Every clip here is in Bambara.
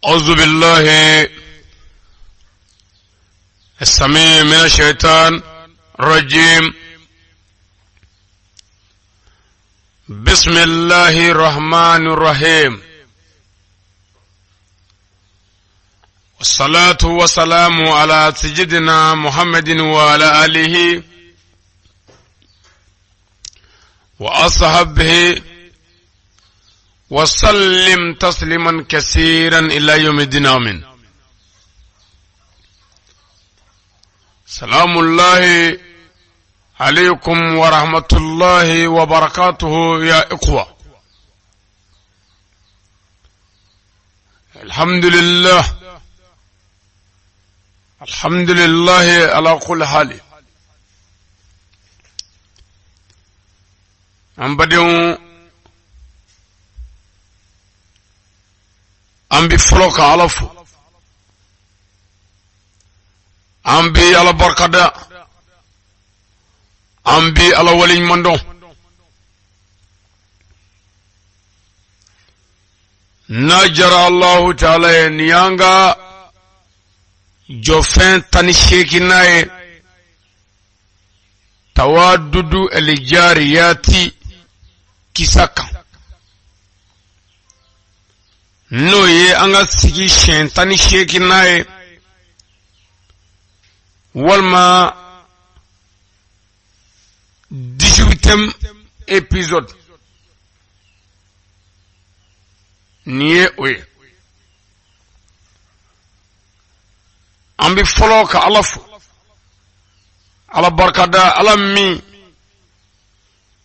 أعوذ بالله السميع من الشيطان الرجيم بسم الله الرحمن الرحيم والصلاة والسلام على سيدنا محمد وعلى آله وأصحابه وسلم تسليما كثيرا إلى يوم الدين آمين سلام الله عليكم ورحمة الله وبركاته يا إخوة الحمد لله الحمد لله على كل حال An badenw an bɛ fɔlɔ ka ala fo an bɛ ala barikada an bɛ ala waleɲuman dɔn n'a jara alahu taala ye nin y'an ka jɔfɛn 18nan ye tawadudu alijariyati kisa kan n'o ye an ka sigi siɲɛ 18nan ye walima 18e épisode nin ye o ye an bɛ fɔlɔ ka ala fo ala barikada ala min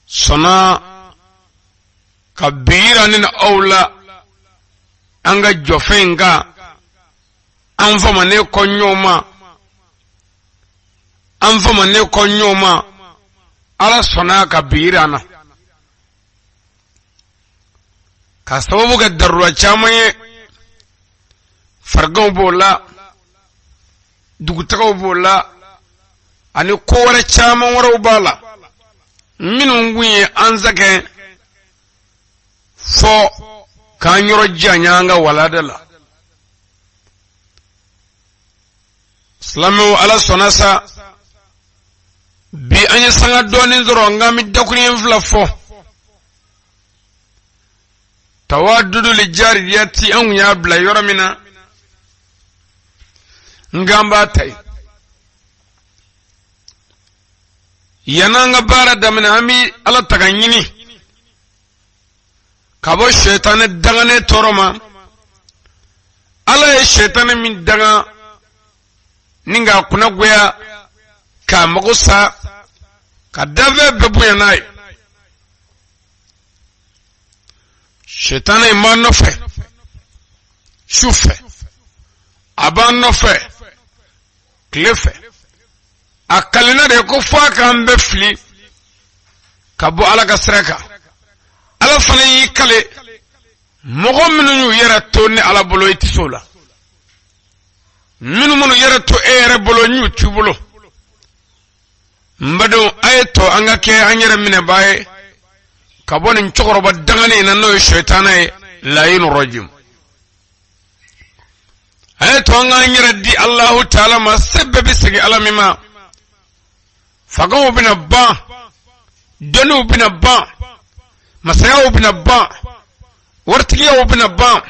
sɔnna ka bi yira ne ni aw la an ka jɔfɛn in kan an famanen kɔ ɲɔgɔn ma an famanen kɔ ɲɔgɔn ma ala sɔnna ka bi yira an na ka sababu kɛ darura caman ye fariganw b'o la dugutagaw b'o la ani ko wɛrɛ caman wɛrɛw b'a la minnu kun ye an sɛgɛn fɔ k'an yɔrɔ janya an ka walada la silamɛw ala sɔnna sa bi an ye sanga dɔɔnin sɔrɔ nka an bɛ dakuruɲɛ fila fɔ tawadudu lijariyati an kun y'a bila yɔrɔ min na nka an b'a ta yen yann'an ka baara daminɛ an bɛ ala tanga ɲini ka bɔ sɛtanɛ danganen tɔɔrɔ ma ala ye sɛtanɛ min danga ni k'a kunnagoya k'a mago sa ka danfɛn bɛɛ bonya n'a ye sɛtanɛ in b'an nɔfɛ su fɛ a b'an nɔfɛ tile fɛ a kalenna de ko fo a k'an bɛɛ fili ka bɔ ala ka sira kan ala fana y'i kale mɔgɔ minnu y'u yɛrɛ to ne ala bolo i tɛ s'o la minnu man'u yɛrɛ to e yɛrɛ bolo n y'u t'i bolo n badenw a ye to an ka kɛ an yɛrɛ minɛbaa ye ka bɔ nin cɛkɔrɔba danganen in na n'o ye sɛtanɛ ye layinu rajim a ye to an k'an yɛrɛ di alahu taala ma se bɛɛ bɛ segin ala min ma fangaw bɛna ban dɔnniw bɛna ban masayaw bɛna ban waritigiyaw bɛna ban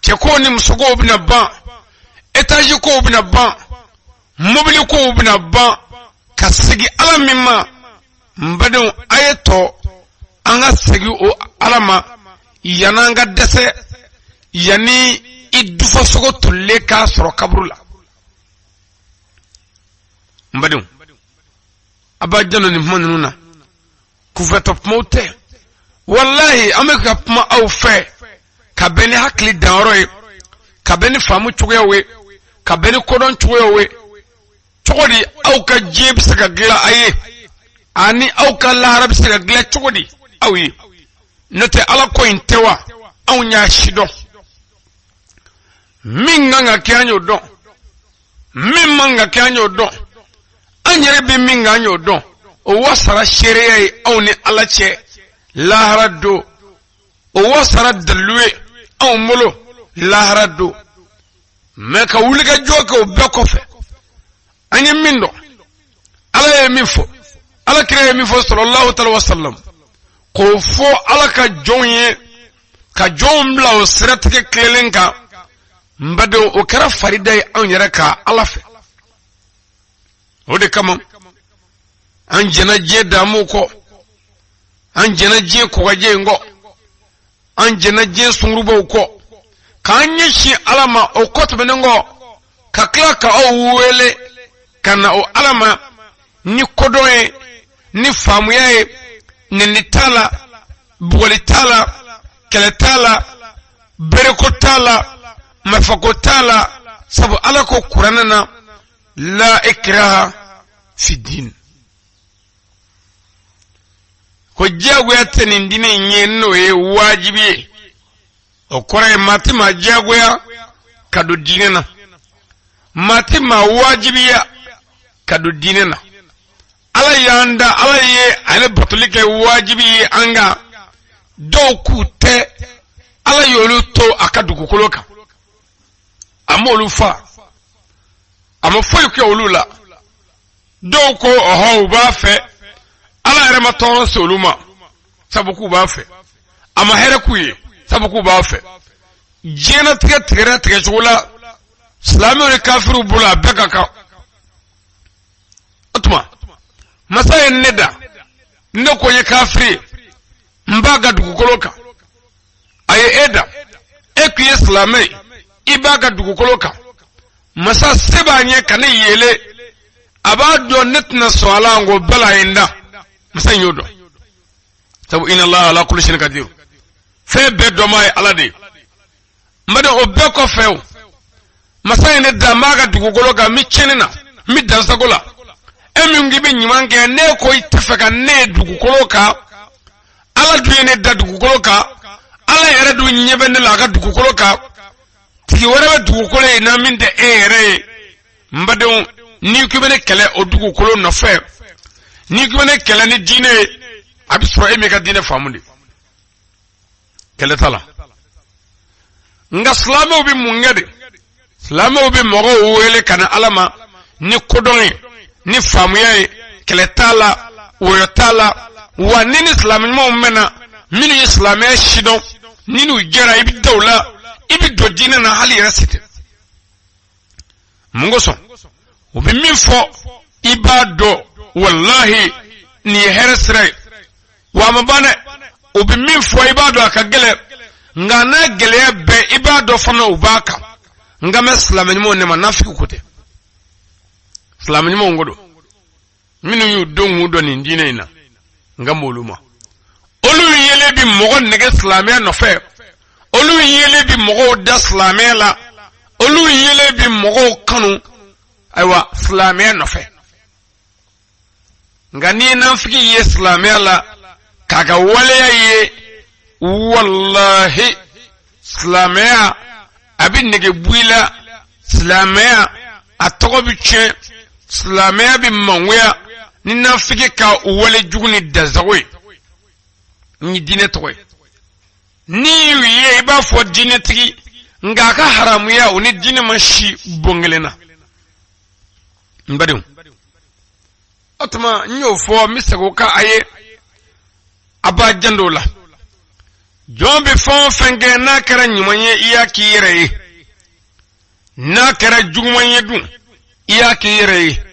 cɛkow ni musokow bɛna ban etazi kow bɛna ban mobili kow bɛna ban ka segin ala min ma n badenw a ye to an ka segin o ala ma yann'an ka dɛsɛ yanni i dufasogo tolilen k'a sɔrɔ kaburu la n badenw a b'a janto nin kuma ninnu na kunfɛtɔ kumaw tɛ walahi an bɛ ka kuma aw fɛ ka bɛn ni hakili danyɔrɔ ye ka bɛn ni faamu cogoyaw ye ka bɛn ni kodɔn cogoyaw ye cogo di aw ka diɲɛ bɛ se ka dilan a ye ani aw ka lahara bɛ se ka dilan cogo di aw ye n'o tɛ ala ko in tɛ wa anw y'a sidɔn min kan ka kɛ an y'o dɔn min man ka kɛ an y'o dɔn an yɛrɛ bɛ min kan an y'o dɔn o wasara seereya ye anw ni ala cɛ lahara don o wasara dalilu ye anw bolo lahara don. Mɛ ka wulikajɔ kɛ o bɛɛ kɔfɛ, an ye min dɔn, Ala ye min fɔ, Ala kira ye min fɔ sallallahu taala wa sallam, k'o fɔ Ala ka jɔnw ye, ka jɔnw bila o siratigɛ tilennen kan. N badenw, o kɛra farida ye anw yɛrɛ kan Ala fɛ. O de kama an jɛnna diɲɛ damu kɔ, an jɛnna diɲɛ kɔgɔjɛ in kɔ, an jɛnna diɲɛ sungurubaw kɔ, k'an ɲɛsin Ala ma. O kɔ tɛmɛnen kɔ, ka tila ka aw wele ka na o Ala ma ni kodɔn ye, ni faamuya ye. Nɛni t'a la, bugɔli t'a la, kɛlɛ t'a la, bereko t'a la, marifako t'a la, sabu Ala ko kuranɛ na: la ikraha fi din, ko diyagoya tɛ nin diinɛ in ye, n'o ye wajibi ye. O kɔrɔ ye maa tɛ maa diyagoya ka don diinɛ na, maa tɛ maa wajibiya ka don diinɛ na. Ala y'an da, Ala ye ale batoli kɛ wajibi ye an kan. Dɔw k'u tɛ, Ala y'olu to a ka dugukolo kan, a m'olu fa, a ma foyi kɛ olu la. Dɔw ko ɔhɔ, u b'a fɛ. Ala yɛrɛ ma tɔɔrɔ se olu ma, sabu k'u b'a fɛ. A ma hɛrɛ k'u ye, sabu k'u b'a fɛ. Diɲɛnatigɛ tigɛra tigɛcogo la silamɛw ni kafiriw bolo, a bɛɛ ka kan. O tuma masa ye ne da, ne ko n ye kafiri ye, n b'a ka dugukolo kan. A ye e da, e k'i ye silamɛ ye, i b'a ka dugukolo kan. Masa se b'a ɲɛ ka ne yele, a b'a dɔn ne tɛna sɔn a la, n ko bɛɛ la a ye n da. Masa in y'o dɔn, sabu inna Allah ala kulli shay'in qadir, fɛn bɛɛ dɔnbaa ye Ala de ye. N baden, o bɛɛ kɔfɛ, o masa ye ne da, n b'a ka dugukolo kan, n bɛ tiɲɛni na, n bɛ dansago la. E min k'i bɛ ɲuman kɛ, ne ko i tɛ fɛ ka ne ye dugukolo kan. Ala dun ye ne da dugukolo kan, Ala yɛrɛ dun ɲɛ bɛ ne la a ka dugukolo kan. Tigi wɛrɛ bɛ dugukolo in na min tɛ e yɛrɛ ye. N badenw, n'i k'i bɛ ne kɛlɛ o dugukolo nɔfɛ, n'i k'i bɛ ne kɛlɛ ni diinɛ ye, a bɛ sɔrɔ e m'i ka diinɛ faamu de. Kɛlɛ t'a la. Nka silamɛw bɛ mun kɛ de? Silamɛw bɛ mɔgɔw wele ka na Ala ma ni kodɔn ye, ni faamuya ye. Kɛlɛ t'a la, wɔyɔ t'a la. Wa ni ni silamɛ ɲumanw bɛnna, minnu ye silamɛya sidɔn, ni n'u jɛra, i bɛ da u la, i bɛ don diinɛ na hali yɛrɛ si tɛ. Mun kosɔn? U bɛ min fɔ, i b'a dɔn walahi nin ye hɛrɛ sira ye. Wa a ma ban dɛ, u bɛ min fɔ, i b'a dɔn a ka gɛlɛn, nka n'a gɛlɛya bɛɛ, i b'a dɔn fana u b'a kan. N kan bɛ silamɛ ɲumanw de ma, nafigi ko tɛ, silamɛ ɲumanw ko don, minnu y'u don k'u dɔn nin diinɛ in na. N kan b'olu ma. Olu yelen bi mɔgɔ nɛgɛ silamɛya nɔfɛ, olu yelen bi mɔgɔw da silamɛya la, olu yelen bi mɔgɔw kanu ayiwa silamɛya nɔfɛ. Nka n'i ye nafigi ye silamɛya la k'a ka waleya ye, walahi silamɛya a bɛ nege bɔ i la, silamɛya a tɔgɔ bɛ tiɲɛ, silamɛya bɛ mangoya ni nafigi ka wale jugu ni dansago ye ni diinɛ tɔgɔ ye. N'i y'u ye, i b'a fɔ diinɛtigi, nka a ka haramuya o ni diinɛ ma si bon kelen na. N badenw, o tuma n y'o fɔ, n bɛ segin o kan a ye, a b'a janto o la. Jɔn bɛ fɛn o fɛn kɛ, n'a kɛra ɲuman ye, i y'a k'i yɛrɛ ye. N'a kɛra juguman ye dun, i y'a k'i yɛrɛ ye.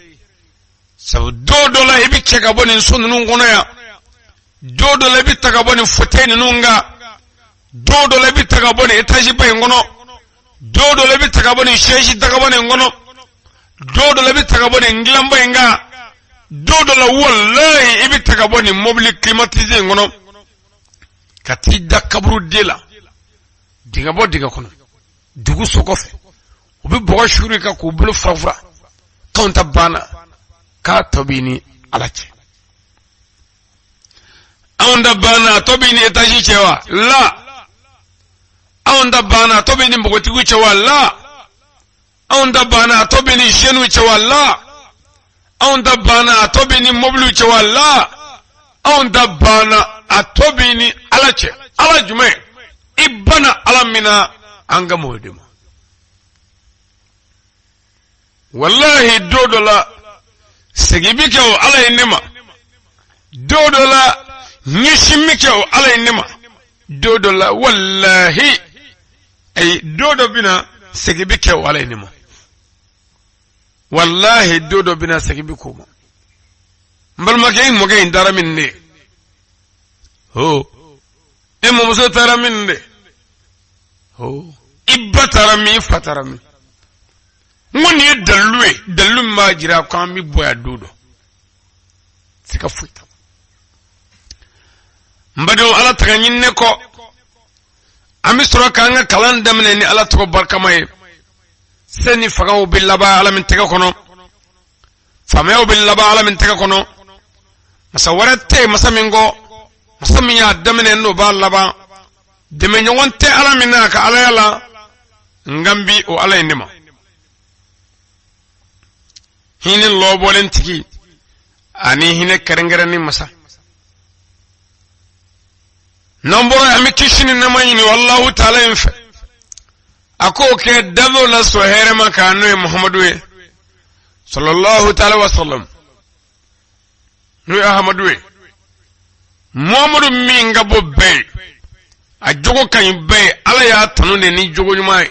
Sabu don dɔ la, i bɛ cɛ ka bɔ nin so ninnu kɔnɔ yan, don dɔ la, i bɛ ta ka bɔ nin fauteuil ninnu kan, don dɔ la, i bɛ ta ka bɔ nin étage ba in kɔnɔ, don dɔ la, i bɛ ta ka bɔ nin chaise dagaba nin kɔnɔ, don dɔ la, i bɛ ta ka bɔ nin dilanba in kan, don dɔ la, walayi, i bɛ ta ka bɔ nin mobili climatisé in kɔnɔ ka t'i da kaburuden la, dingɛ bɔ dingɛ kɔnɔ, dugu so kɔfɛ. U bɛ bɔgɔ suuru kan k'u bolo fura fura k'anw ta banna, k'a tɔ b'i ni Ala cɛ. Anw ta banna, a tɔ b'i ni étage cɛ wa? La. Anw ta banna, a tɔ b'i ni npogotigiw cɛ wa? La. Anw ta banna, a tɔ b'i ni jeunes cɛ wa? La. Anw ta banna, a tɔ b'i ni mobiliw cɛ wa? La. Anw ta banna, a tɔ b'i ni Ala cɛ. Ala jumɛn? I banna Ala min na. An kan b'o de ma. Walahi, don dɔ la segin bi kɛ o Ala in ne ma. Don dɔ la ɲɛsin bi kɛ o Ala in ne ma. Don dɔ la, walahi, ayi, don dɔ bɛna, segin bi kɛ o Ala in ne ma. Walahi, don dɔ bɛna, segin bi k'o ma. N balimakɛ, i mɔkɛ in taara min de ho, e mɔmuso taara min de ho, i ba taara min, i fa taara min? N ko nin ye dalilu ye, dalilu min b'a jira ko an bɛ bɔ yan don dɔ. Siga foyi t'a la. N badenw, Ala tanga ɲininen kɔ, an bɛ sɔrɔ k'an ka kalan daminɛ ni Ala tɔgɔ barikama ye. Se ni fangaw bɛ laban Ala min tɛgɛ kɔnɔ, faamayaw bɛ laban Ala min tɛgɛ kɔnɔ, masa wɛrɛ tɛ yen masa min kɔ, masa min y'a daminɛ n'o b'a laban, dɛmɛɲɔgɔn tɛ Ala min na a ka alaya la. N kan bi o Ala in de ma, hinɛ lɔbɔlen tigi ani hinɛ kɛrɛnkɛrɛnni masa. N'an bɔra, an bɛ kisi ni nɛɛma ɲini Alahu taala in fɛ, a k'o kɛ danfɛnw la sɔn hɛrɛma kan, n'o ye Muhamadu ye, sallallahu taala wa sallam, n'o ye Ahamadu ye, Muhamadu min ka bon bɛɛ ye, a jogo ka ɲi bɛɛ ye. Ala y'a tanu de ni jogo ɲuman ye.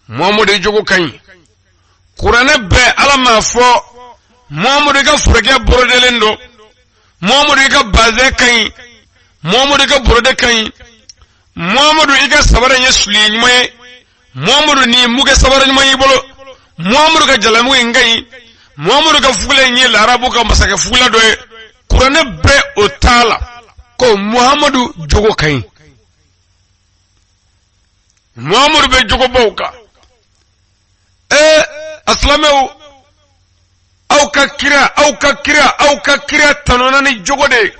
Muhamadu jogo ka ɲi. Kuranɛ bɛɛ, Ala m'a fɔ Muhamadu ka forokɛ borodelen don, Muhamadu i ka bazɛn ka ɲi, Muhamadu i ka borode ka ɲi, Muhamadu i ka sabara ye suliye ɲuman ye, Muhamadu ni mukɛ sabara ɲuman y'i bolo, Muhamadu ka jalamugu in ka ɲi, Muhamadu ka fugula in ye larabu ka masakɛ fugula dɔ ye. Kuranɛ bɛɛ o t'a la ko Muhamadu jogo ka ɲi. Muhamadu bɛ jogobaw kan. Ee, a silamɛw, aw ka kira, aw ka kira, aw ka kira tanuna ni jogo de ye.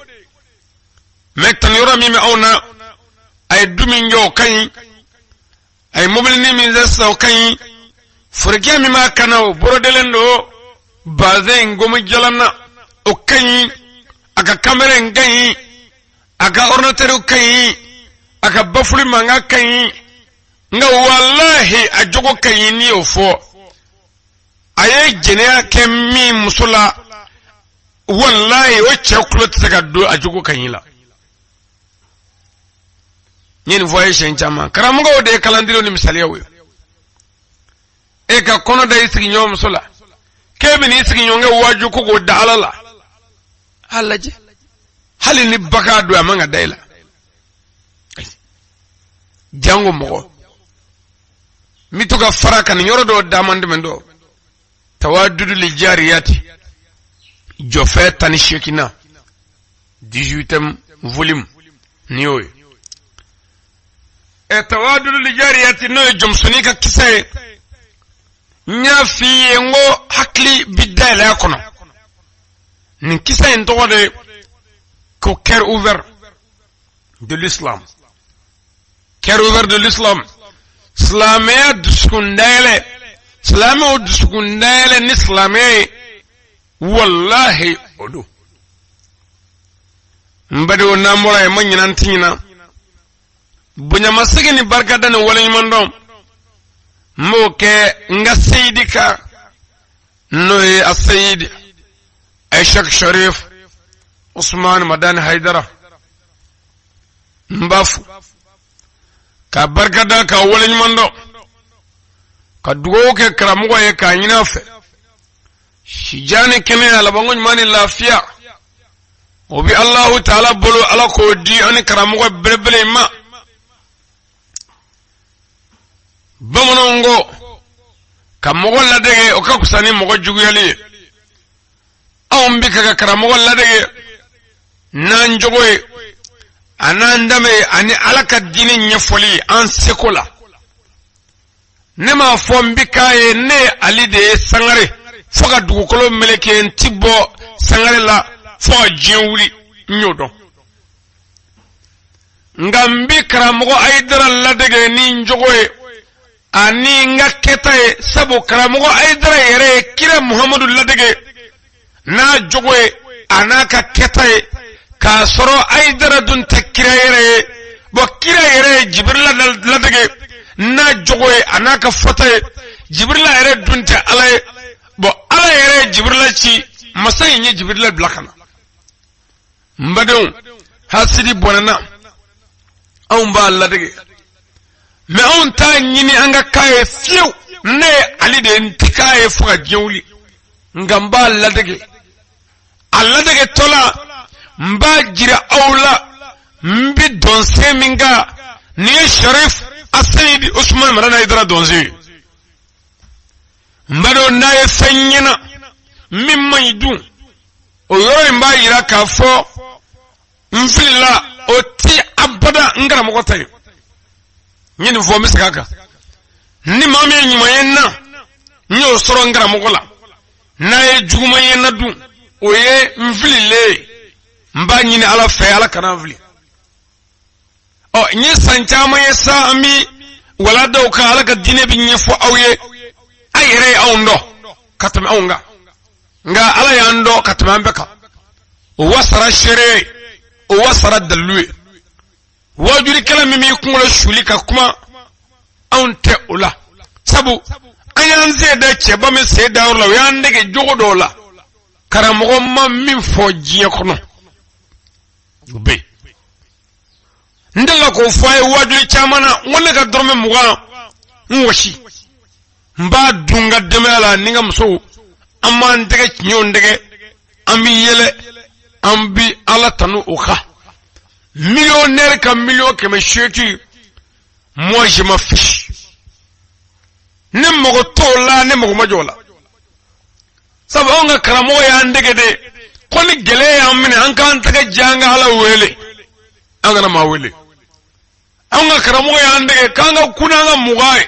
Mɛ tanuyɔrɔ min bɛ anw na, a ye du min jɔ, o ka ɲi, a ye mobilinin min san, o ka ɲi, forokɛ min b'a kan na, o borodelen don, bazɛn in gomi jalan na, o ka ɲi, a ka kamera in ka ɲi, a ka ordinateur ka ɲi, a ka bafuli mankan ka ɲi. Nka walahi, a jogo ka ɲi, n'i y'o fɔ, a ye jɛnɛya kɛ min muso la, walahi, o cɛ tulo tɛ se ka don a jogo ka ɲi la. N ye nin fɔ a ye siɲɛ caman. Karamɔgɔw de ye kalandilenw ni misaliyaw ye. E ka kɔnɔ da i sigiɲɔgɔn muso la, k'e bɛ n'i sigiɲɔgɔnkɛ waaju ko k'o da Ala la, a lajɛ, hali ni bagan don, a man ka da i la, jango mɔgɔ. N bɛ to ka fara ka nin yɔrɔ dɔw d'a ma. N dɛmɛ dɔ tawadudu li jariyati, jɔfɛ 18nan, 18e volume, ni y'o ye. Ɛ, tawadudu li jariyati, n'o ye jɔnmusonin ka kisa ye. N y'a f'i ye n ko hakili bi dayɛlɛ a kɔnɔ. Nin kisa in tɔgɔ de ko cœur ouvert de l'islam, cœur ouvert de l'islam, silamɛya dusukun dayɛlɛ, silamɛw dusukun dayɛlɛ ni silamɛya ye. Walahi, o don. N badenw, n'an bɔra yen, ma ɲina, n ti ɲina, bonyamasegin ni barikada ni waleɲumandɔn, n b'o kɛ n ka seyidi kan, n'o ye a seyidi Aishak Sharif Usman Madani Haidara. N b'a fo ka barikada, ka waleɲumandɔn, ka dugawu kɛ karamɔgɔ ye, k'a ɲini a fɛ sijan ni kɛnɛya, labanko ɲuman ni lafiya. O bɛ Alahu taala bolo, Ala k'o di ani karamɔgɔ belebele in ma. Bamananw ko ka mɔgɔ ladege, o ka fisa ni mɔgɔ juguyali ye. Anw bi ka karamɔgɔ ladege n'an jogo ye, a n'an danbe ye, ani Ala ka diinɛ ɲɛfɔli ye an seko la. Ne m'a fɔ n bi k'a ye. Ne ye Ali de ye Sangare, fo ka dugukolo meleke, n ti bɔ Sangare la fo ka diɲɛ wuli, n y'o dɔn. Nka n bi karamɔgɔ Ayidara ladege ni n jogo ye ani n ka kɛta ye, sabu karamɔgɔ Ayidara yɛrɛ ye kira Muhamadu ladege n'a jogo ye a n'a ka kɛta ye, k'a sɔrɔ Ayidara dun tɛ kira yɛrɛ ye. Bɔn, kira yɛrɛ ye Jibirila ladege. a n'a ka fɔta ye. Jibirila yɛrɛ dun tɛ Ala ye. Bɔn, Ala yɛrɛ ye Jibirila ci, masa in ye Jibirila bila ka na. N badenw, hasidi bɔnɛna anw b'a ladege, mɛ anw t'a ɲini an ka k'a ye fiyewu. Ne ye Ali de ye, n ti k'a ye fo ka diɲɛ wuli, nka n b'a ladege. A ladegetɔ la, n b'a jira aw la n bɛ dɔnsen min kan. Nin ye Sharif Aseyidi Usumani Madani Hayidara dɔnsen ye. N b'a dɔn n'a ye fɛn ɲɛna min man ɲi dun, o yɔrɔ in b'a yira k'a fɔ n filila. O ti abada n karamɔgɔ ta ye. N ye nin fɔ, n bɛ segin a kan. Ni maa min ye ɲuman ye n na, n y'o sɔrɔ n karamɔgɔ la. N'a ye juguman ye n na dun, o ye n fililen ye. N b'a ɲini Ala fɛ, Ala kana n fili. Ɔ, n ye san caman ye sa, an bi waladaw kan, Ala ka diinɛ bi ɲɛfɔ aw ye. A yɛrɛ ye anw dɔn ka tɛmɛ anw kan, nka Ala y'an dɔn ka tɛmɛ an bɛɛ kan. O wasara seere ye, o wasara dalilu ye. Wajulikɛla min b'i kunkolo suli ka kuma, anw tɛ o la, sabu an y'an sen da cɛba min sen da yɔrɔ la, o y'an dege jogo dɔw la karamɔgɔ ma min fɔ diɲɛ kɔnɔ, o bɛ yen. N delila k'o fɔ a ye waajuli caman na, n ko ne ka dɔrɔmɛ 20, n wɔsi, n b'a dun n ka denbaya la ni n ka musow. An b'an tɛgɛ tiɲɛw tɛgɛ, an bɛ yɛlɛ, an bɛ Ala tanu o kan. Millionnaire ka 180 000, moi je m'en fiche. Ne mago t'o la, ne mago ma jɔ o la, sabu anw ka karamɔgɔ y'an dege de ko ni gɛlɛya y'an minɛ, an k'an tɛgɛ jɛ, an ka Ala wele, an kana maa wele. Anw ka karamɔgɔ y'an dege k'an ka kun n'an ka 20 ye.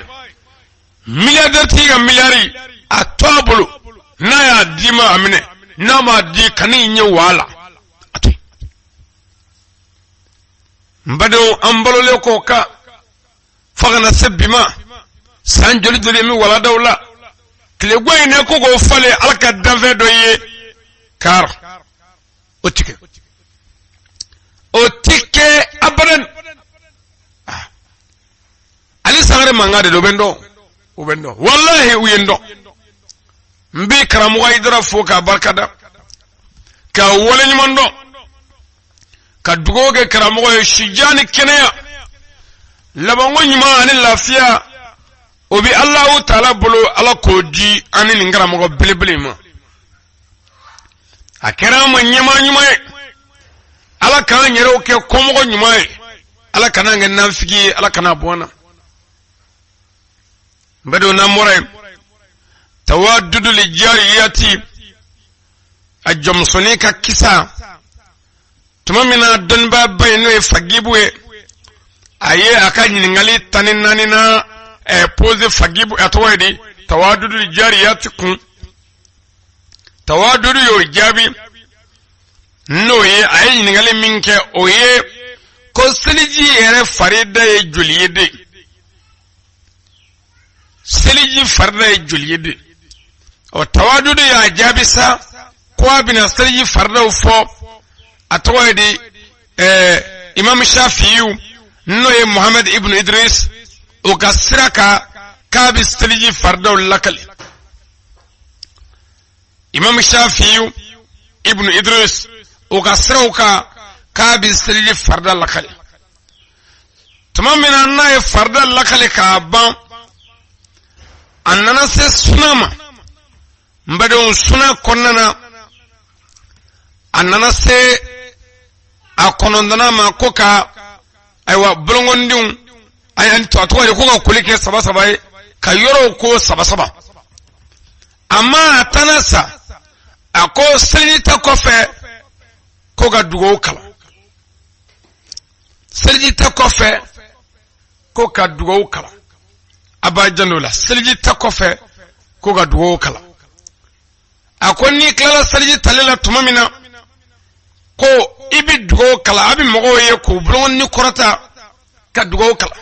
Milliardaire tigi ka miliyari, a to a bolo, n'a y'a d'i ma, a minɛ, n'a m'a di, kan'i ɲɛ waa la, a to yen. N badenw, an balolen k'o kan fo ka na se bi ma, san joli joli min waladaw la, tilego in ne ko k'o falen Ala ka danfɛn dɔ ye kar, o ti kɛ, o ti kɛ abadan. Ah. Ali Sangare mankan de don, o bɛ n dɔn, o bɛ n dɔn, walahi u ye n dɔn. N bɛ karamɔgɔ Hayidara fo k'a barikada, k'a waleɲuman dɔn, ka dugawu kɛ karamɔgɔ ye, sijan ni kɛnɛya, labanko ɲuman ani lafiya, o bɛ Alahu taala bolo, Ala k'o di an ni nin karamɔgɔ belebele in ma. A kɛra an ma ɲɛmaa ɲuman ye. Ala k'an yɛrɛw kɛ kɔmɔgɔ ɲuman ye. Ala kana an kɛ nafigi ye, Ala kana bɔ an na. N bɛ don n'an bɔra yen, tawadudu li jariyati, a jɔnmusonin ka kisa. Tuma min na dɔnnibaaba in, n'o ye Fagibu ye, a ye a ka ɲininkali 14 na pose Fagibu, a tɔgɔ ye di, tawadudu li jariyati kun, tawadudu y'o jaabi, n'o ye a ye ɲininkali min kɛ, o ye ko seliji yɛrɛ farida ye joli ye de? Seliji farida ye joli ye de? Ɔ, tawadudu y'a jaabi sa ko a bɛna seliji faridaw fɔ. A tɔgɔ ye di, Imam Shafiyu, n'o ye Muhammed ibn Idris, o ka sira kan k'a bɛ seliji faridaw lakali. Imam Shafiyu ibn Idris, o ka siraw kan k'a bɛ seliji farida lakali. Tuma min na n'a ye farida lakali k'a ban, a nana se suna ma. N badenw, suna kɔnɔna na, a nana se a kɔnɔntɔnnan ma, ko ka ayiwa bolonkɔnidenw, a tɔgɔ ye ko ka koli kɛ saba saba ye, ka yɔrɔw ko saba saba. A ma a tanna sa, a ko seliji ta kɔfɛ ko ka dugawu kalan. Seliji ta kɔfɛ ko ka dugawu kalan. A b'a janto la, seliji ta kɔfɛ ko ka dugawu kalan. A ko n'i tilala seliji tali la tuma min na, ko i bɛ dugawu kalan. A bɛ mɔgɔw ye k'u bolokɔni kɔrɔta ka dugawu kalan.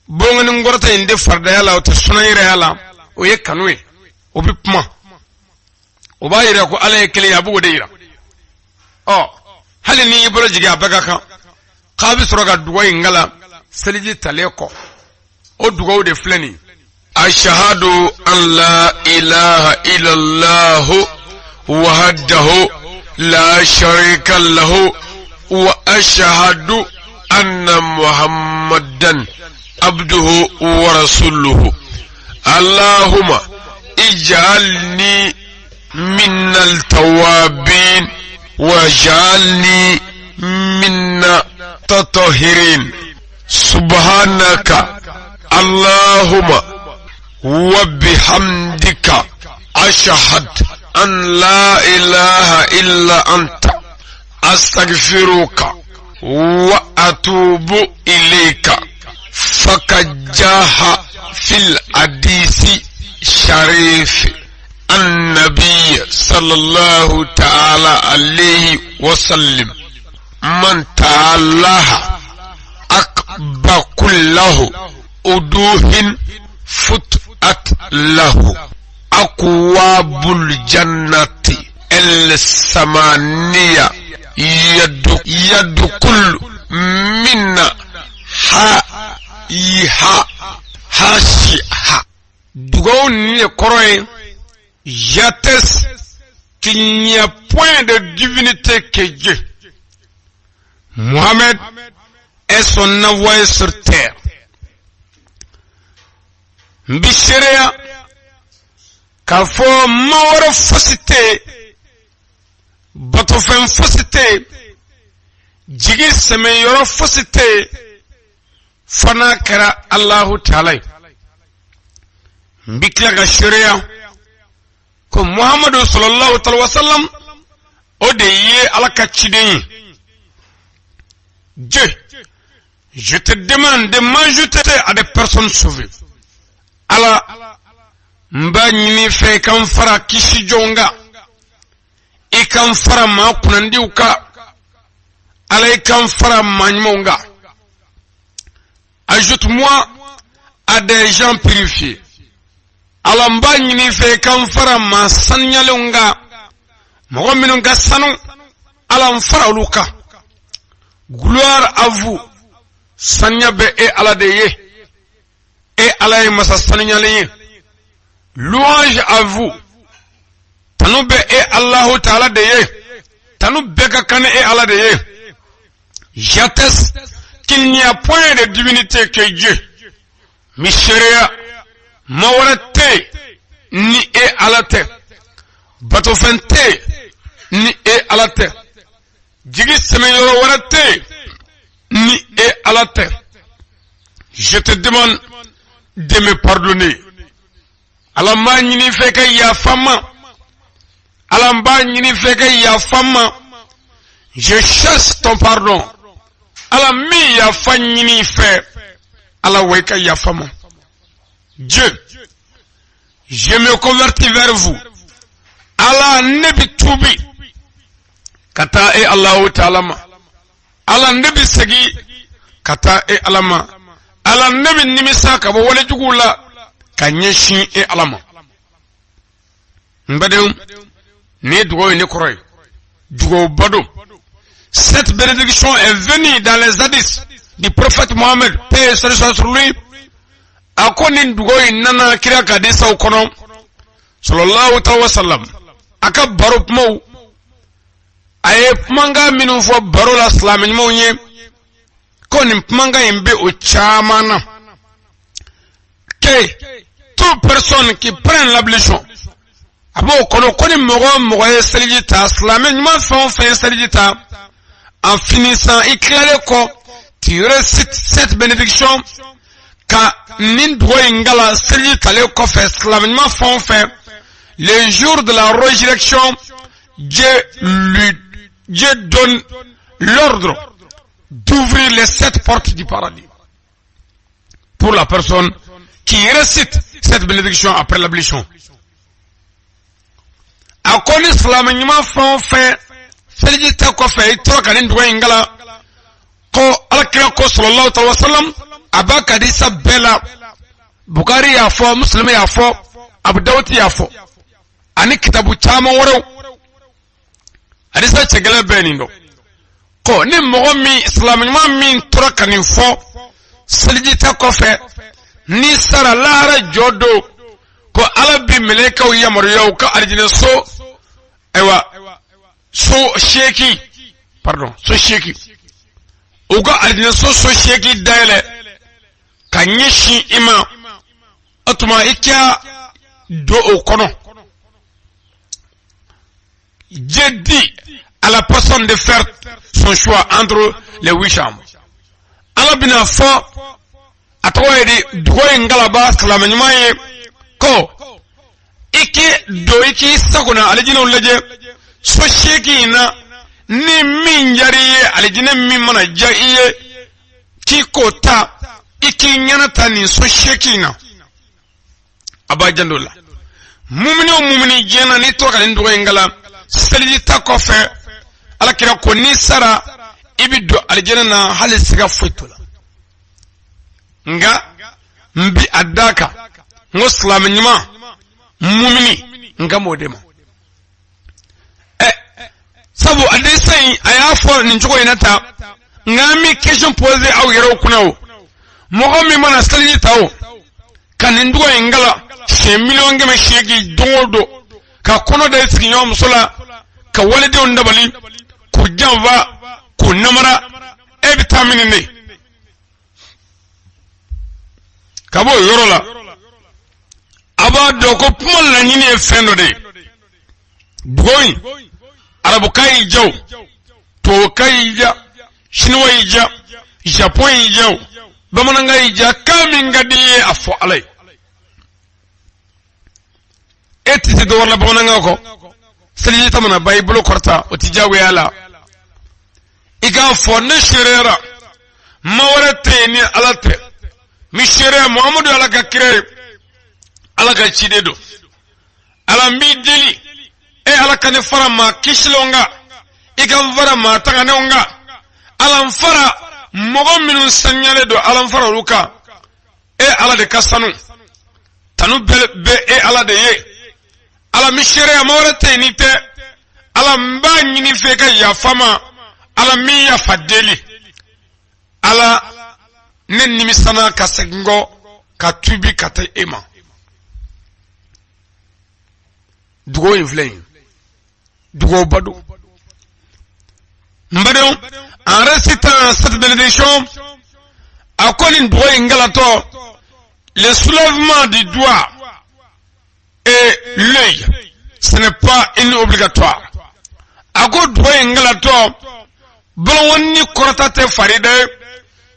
Bolokɔni kɔrɔta in tɛ faridaya la, o tɛ suna yɛrɛya la, o ye kanu ye, o bɛ kuma, o b'a yira ko Ala ye kelen ye, a b'o de yira. Ɔ, hali n'i y'i bolo jigin, a bɛɛ ka kan. K'a bɛ sɔrɔ ka dugawu in kalan seliji talen kɔ. O dugaw de filɛ nin. Ashahadu an la ilaha illallahu wahdahu la sharika lahu wa ashahadu anna muhammadan abduhu wa rasuluhu. Allahumma ij'alni min al-tawabin waj'alni min tatahirin. Subhanaka Allahumma wa bihamdika ashhad an la ilaha illa anta astaghfiruka wa atubu ilayka. Faqad jaha fil hadisi sharif النبي صلى الله تعالى عليه وسلم من تعالىها أقبى كله أدوه فتأت له أكواب الجنة الثمانية يد يدخل من ها ها هاشها. Dugawu nin de kɔrɔ ye: j'atteste qu'il n'y a point de divinité que Dieu. Mohamed est son envoyé sur terre. N bi seereya k'a fɔ ma wɛrɛ fosi tɛ yen, batofɛn fosi tɛ yen, jigi sɛmɛyɔrɔ fosi tɛ yen fo n'a kɛra Alahu Taala ye. N bi tila ka seereya ko Muhamadu sallallahu alaihi wasallam, o de ye Ala ka ciden ye. Dieu, je te demande de m'ajouter à des personnes sauvées. Ala, n b'a ɲini fɛ i ka n fara kisi jɔnw kan, i ka n fara maa kunnandiw kan. Ala, i ka n fara maa ɲumanw kan. Ajoute-moi à des gens purifiés. Ala, n b'a ɲini fɛ i ka n fara maa saniyalenw kan, mɔgɔ minnu ka sanu, Ala, n fara olu kan. Gloire à vous, saniya bɛ e Ala de ye, e Ala ye masa saniyalen ye. Louange à vous, tanu bɛ e Alahu Taala de ye, tanu bɛɛ ka kan ni e Ala de ye. J'atteste qu'il n'y a point de divinité que Dieu. N bi seereya ma wɛrɛ tɛ yen ni e Ala tɛ, batofɛn tɛ yen ni e Ala tɛ, jigi sɛmɛyɔrɔ wɛrɛ tɛ yen ni e Ala tɛ. Je te demande de me pardonner. Ala, n b'a ɲini fɛ ka yafa n ma. Ala, n b'a ɲini fɛ ka yafa n ma. Je cherche ton pardon. Ala, n bɛ yafa ɲini fɛ. Ala wa, i ka yafa n ma. Dieu, je me convertis vers vous. Ala, ne bi tuubi ka taa e Alahu Taala ma. Ala, ne bi segin ka taa e Ala ma. Ala, ne bi nimisa ka bɔ walejuguw la ka ɲɛsin e Ala ma. N badenw, nin ye dugawu ye, ne kɔrɔ ye dugawuba don. Cette bénédiction est venue dans les hadiths du prophète Mohammed, paix et salut sur lui. A ko nin dugawu in nana kira ka hadisaw kɔnɔ, sallallahu alaihi wasallam, a ka baro kumaw, a ye kumakan minnu fɔ baro la silamɛ ɲumanw ye, ko nin kumakan in bɛ o caman na, que toute personne qui prend l'ablution, a b'o kɔnɔ ko ni mɔgɔ o mɔgɔ ye seliji ta, silamɛ ɲuman fɛn o fɛn ye seliji ta, en finissant, i tilalen kɔ, tu récites cette bénédiction, ka nin dugawu in kalan seliji talen kɔfɛ, silamɛ ɲuman fɛn o fɛn, le jour de la résurrection, Dieu donne l'ordre d'ouvrir les sept portes du paradis pour la personne qui récite cette bénédiction après l'ablution. A ko ni silamɛ ɲuman fɛn o fɛn seliji ta kɔfɛ, i tora ka nin dugawu in kalan, ko Alakira ko sallallahu alaihi wa sallam, a b'a ka hadisa bɛɛ la, Bukari y'a fɔ, Muslim y'a fɔ, Abu Dawud y'a fɔ, ani kitabu caman wɛrɛw, hadisa cɛgɛlɛn bɛɛ nin dɔn, ko ni mɔgɔ min, silamɛ ɲuman min tora ka nin fɔ seliji ta kɔfɛ. N'i sara lahara jɔ don, ko Ala bi mɛlɛkɛw yamaruya u ka alijinɛ so, ayiwa, so 8, pardon, so 8, u ka alijinɛ so 8 dayɛlɛ ka ɲɛsin i ma. O tuma i ka don o kɔnɔ. Dieu dit à la personne de faire son choix entre les huit chambres. Ala bɛna fɔ, a tɔgɔ ye di, dugawu in kalanbaa silamɛ ɲuman ye, ko i k'i don i k'i sago na alijinɛw lajɛ so 8 in na. Ni min diyara i ye, alijinɛ min mana diya i ye, k'i k'o ta, i k'i ɲɛna ta nin so 8 in na. A b'a janto la, mumini o mumini diɲɛ na, n'i tora ka nin dugawu in kalan seliji ta kɔfɛ, Ala kira ko n'i sara, i bɛ don alijinɛ na, hali siga foyi t'o la. Nka n bi a da kan n ko silamɛ ɲuman mumini, n kan b'o de ma. Ɛ sabu hadisa in, a y'a fɔ nin cogo in na tan, nka an bɛ question poser aw yɛrɛw kunna. O mɔgɔ min mana seliji ta o ka nin dugawu in kalan siɲɛ 100 800 don o don, ka kɔnɔ da i sigiɲɔgɔn muso la, ka walidenw dabali, k'u janfa, k'u namara, e bɛ taa min de ka bɔ o yɔrɔ la? A b'a dɔn ko kuma laɲini ye fɛn dɔ de ye. Dugawu in, arabukan y'i diya o, tubabukan y'i diya, siniwa y'i diya, japon y'i diya o, bamanankan y'i diya, kan min ka di i ye, a fɔ Ala ye. E tɛ se dɔwɛrɛ la bamanankan kɔ. Seliji ta mana ban, i bolo kɔrɔta, o tɛ diyagoya la. I k'a fɔ: ne seereyara ma wɛrɛ tɛ yen ni Ala tɛ, n bɛ seereya Muhamadu Ala ka kira ye, Ala ka ciden don. Ala, n b'i deli, e Ala ka ne fara maa kisilenw kan, i ka n fara maa tanganenw kan. Ala, n fara mɔgɔ minnu saniyalen don, Ala, n fara olu kan. E Ala de ka sanu, tanu bɛɛ bɛ e Ala de ye. Ala, n bɛ seereya ma wɛrɛ tɛ yen n'i tɛ. Ala, n b'a ɲini fɛ i ka yafa n ma. Ala, n b'i yafa deli. Ala, ne nimisana ka segin kɔ ka tubi ka taa e ma. Dugawu in filɛ nin, dugawuba don, n badenw. En récitant cette bénédiction, a ko nin dugawu in kalantɔ, le soulèvement du doigt et l'œil, ce n'est pas une obligatoire. A ko dugawu in kalantɔ, bolonkɔni kɔrɔta tɛ farida ye,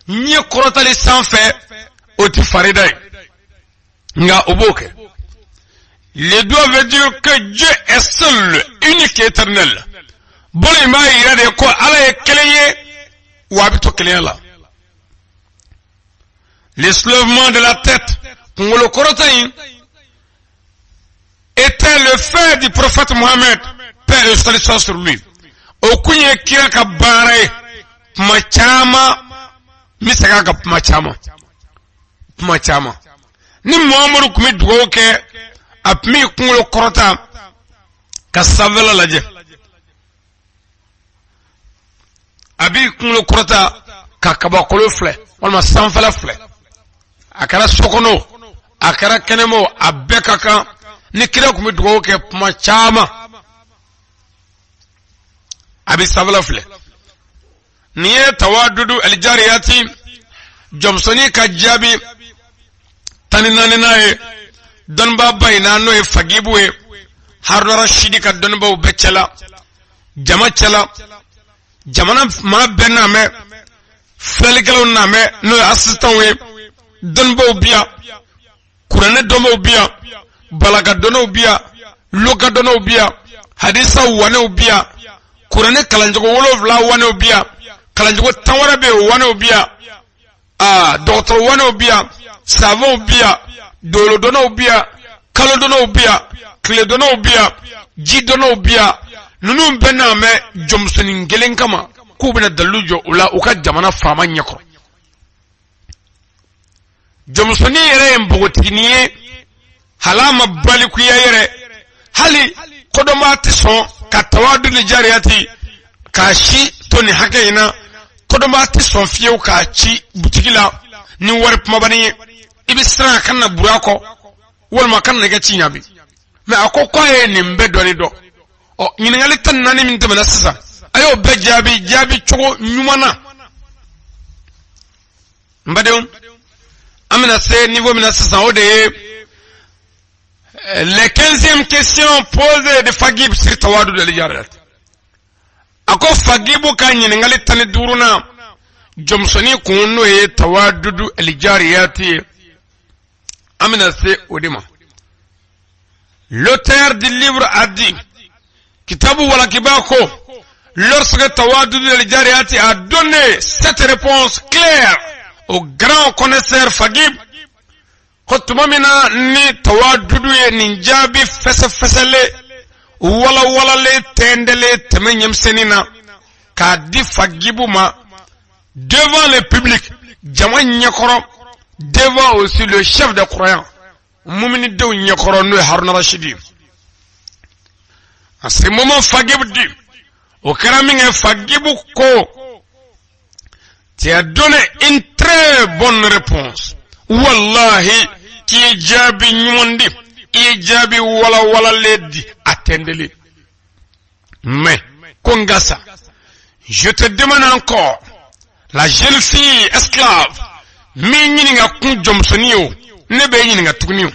ɲɛ kɔrɔtali sanfɛ, o tɛ farida ye, nka o b'o kɛ. Le doigt veut dire que Dieu est seul, unique et éternel. Bolo in b'a yira de ko Ala ye kelen ye, wa a bɛ to kelenya la. Le soulèvement de la tête, kunkolo kɔrɔta in, était le fait du prophète Mohammed, paix et salut soient sur lui. O kun ye kira ka baara ye kuma caman. N bɛ segin a kan, kuma caman, kuma caman, ni Muhamadu tun bɛ dugawu kɛ, a tun b'i kunkolo kɔrɔta ka sanfɛla lajɛ, a b'i kunkolo kɔrɔta ka kabakolo filɛ walima sanfɛla filɛ. A kɛra so kɔnɔ, a kɛra kɛnɛma, a bɛɛ ka kan. Ni kira tun bɛ dugawu kɛ kuma caman, a bɛ sanfɛla filɛ. Nin ye tawadudu alijariyati, jɔnmusonin ka jaabi 14nan ye. Dɔnnibaaba in na, n'o ye Fagibu ye, Haruna Rashidi ka dɔnnibaw bɛɛ cɛla, jama cɛla, jamana maa bɛɛ n'a mɛn, filɛlikɛlaw n'a mɛn, n'o ye asistanw ye. Dɔnnibaw bi yan, kuranɛ dɔnbaw bi yan, balaga dɔnnaw bi yan, loga dɔnnaw bi yan, hadisa wanɛw bi yan, kuranɛ kalancogo 7 wanɛw bi yan, kalancogo 10 wɛrɛ bɛ yen, wanɛw bi yan, aa dɔgɔtɔrɔ wanɛw bi yan, savantw bi yan, dolo dɔnnaw bi yan, kalo dɔnnaw bi yan, tile dɔnnaw bi yan, ji dɔnnaw bi yan. Ninnu bɛɛ n'a mɛn jɔnmusonin kelen kama k'u bɛna dalilu jɔ u la u ka jamana faama ɲɛkɔrɔ. Jɔnmusonin yɛrɛ ye npogotiginin ye, hal'a ma balikuya yɛrɛ, hali kodɔnbaa tɛ sɔn ka tawaduli jariyati k'a si to nin hakɛ in na. Kodɔnbaa tɛ sɔn fiyewu k'a ci butigi la ni wari kumabanin ye. I bɛ siran a kana na buru a kɔ walima a kana na i ka ci ɲaabi. Mais a ko k'a ye nin bɛɛ dɔɔni dɔn. Ɔ, ɲininkali 14 min tɛmɛna sisan, a y'o bɛɛ jaabi jaabi cogo ɲuman na. N badenw, an bɛna se niveau min na sisan, o de ye les 15e question posée de Fagib sur Tawadud al-Jariyat. A ko Fagibu ka ɲininkali 15nan jɔnmusonin kun, n'o ye Tawadudu al-Jariyat ye, an bɛna se o de ma. L'auteur du livre a dit, kitabu walakiba ko, lorsque Tawadudu al-Jariyat a donné cette réponse claire au grand connaisseur Fagib, ko tuma min na ni Tawadudu ye nin jaabi fɛsɛfɛsɛlen, walawalalen, tɛndɛlen tɛmɛ ɲɛmisɛnnin na k'a di Fagibu ma devant le public, jama ɲɛkɔrɔ, devant aussi le chef des croyants, muminidenw ɲɛkɔrɔ, n'o ye Haruna Rashidi ye. En ce moment, Fagib dit, o kɛra min kɛ, Fagibu ko: "Tu as donné une très bonne réponse. Wallahi, k'i ye jaabi ɲuman di, i ye jaabi walawalalen di, a tɛndɛlen. Mais ko nka sa, je te demande encore, la jeune fille esclave min ɲininka kun, jɔnmusonin ye o, ne bɛ ɲininka tuguni o,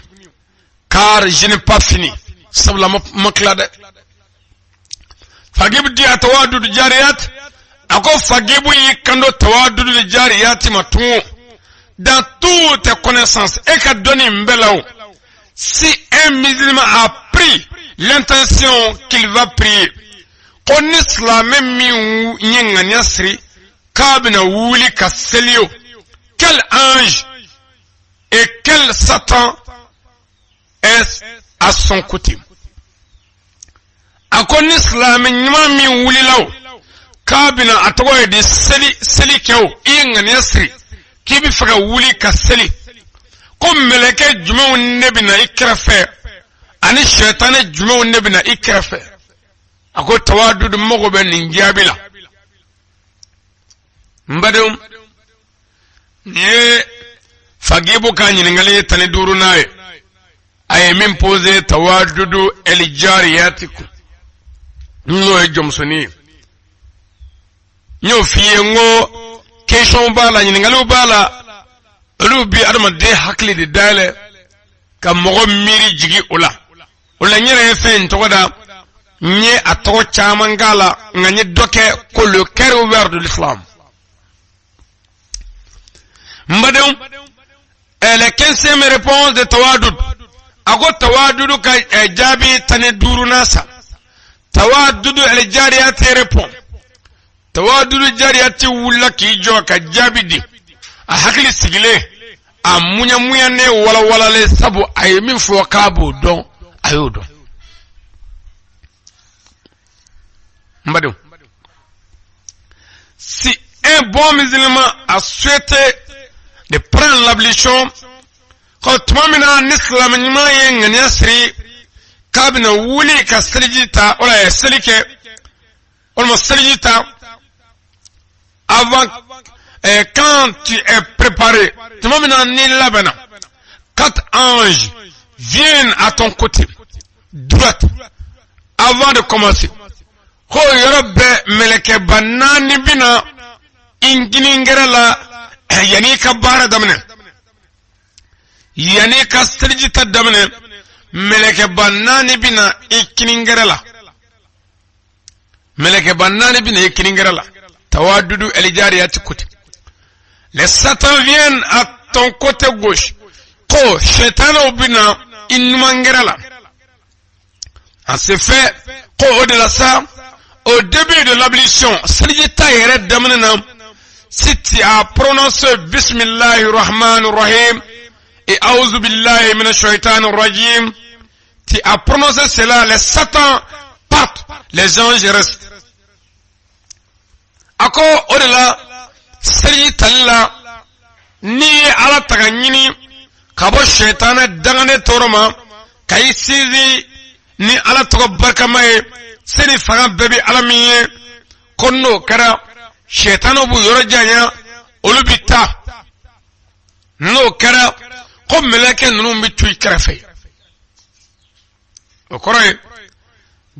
car je n'ai pas fini, sabula ma tila dɛ." Fagibu dit à Tawadudu Jariyat, a ko Fagibu y'i kanto Tawadudu Jariyati ma tugun: "Dans toutes tes connaissances, e ka dɔnni in bɛɛ la o, si un musulman a pris l'intention qu'il va prier, ko ni silamɛ min ye ŋaniya siri k'a bɛna wuli ka seli o, quel ange et quel Satan est à son côté?" A ko ni silamɛ ɲuman min wulila o k'a bɛna, a tɔgɔ ye di, seli kɛ o, i ye ŋaniya siri k'i bɛ fɛ ka wuli ka seli, ko mɛlɛkɛ jumɛnw ne bɛna i kɛrɛfɛ ani sɛtanɛ jumɛnw ne bɛna i kɛrɛfɛ? A ko Tawadudu mago bɛ nin jaabi la. N badenw, nin ye Fagibu ka ɲininkali ye 15nan ye, a ye min posé Tawadudu Elijariyati kun, n'o ye jɔnmusonin ye. N y'o f'i ye n ko question b'a la, ɲininkaliw b'a la, olu bi adamaden hakili de dayɛlɛ ka mɔgɔ miiri jigi o la. O la, n yɛrɛ ye fɛn in tɔgɔ da, n ye a tɔgɔ caman k'a la, nka n ye dɔ kɛ ko le cœur ouvert de l'islam. N badenw, la 15e réponse de Tawadud, a ko Tawadudu ka jaabi 15nan sa, Tawadudu al-Jariyati répond, Tawadudu Jariyati wulila k'i jɔ ka jaabi di, a hakili sigilen, a muɲamuɲanen, walawalalen, sabu a ye min fɔ k'a b'o dɔn, a y'o dɔn. N badenw, si un bon musulman a souhaité de prendre l'ablution, ko tuma min na ni silamɛ ɲuman ye ŋaniya siri k'a bɛna wuli ka seliji ta, wala ye seli kɛ walima seliji ta, avant quand tu es préparé, tuma min na n'i labɛnna, quatre anges viennent à ton côté droite avant de commencer. Ko yɔrɔ bɛɛ mɛlɛkɛba naani bɛna i kiningɛrɛ la yanni i ka baara daminɛ, yanni i ka seliji ta daminɛ, mɛlɛkɛba naani bɛna i kiningɛrɛ la, mɛlɛkɛba naani bɛna i kiningɛrɛ la. Tawadudu Elijariyati côté, les satans viennent à ton côté gauche, ko sɛtanɛw bɛna i numangɛrɛ la. En ce fait, ko o de la sa, au début de l'ablution, seliji ta yɛrɛ daminɛ na, si tu as prononcé bismillahi rahman rahim et auzu billahi minash shaitanir rajim, tu as prononcé cela, les satans partent, les anges restent. A ko o de la, seliji tali la, n'i ye Ala taga ɲini ka bɔ sɛtanɛ danganen tɔɔrɔ ma, ka i sinsin ni Ala tɔgɔ barikama ye, se ni fanga bɛɛ bɛ Ala min ye, ko n'o kɛra, sɛtanɛw b'u yɔrɔ janya, olu bi taa. N'o kɛra, Ko mɛlɛkɛ ninnu bɛ to i kɛrɛfɛ. O kɔrɔ ye,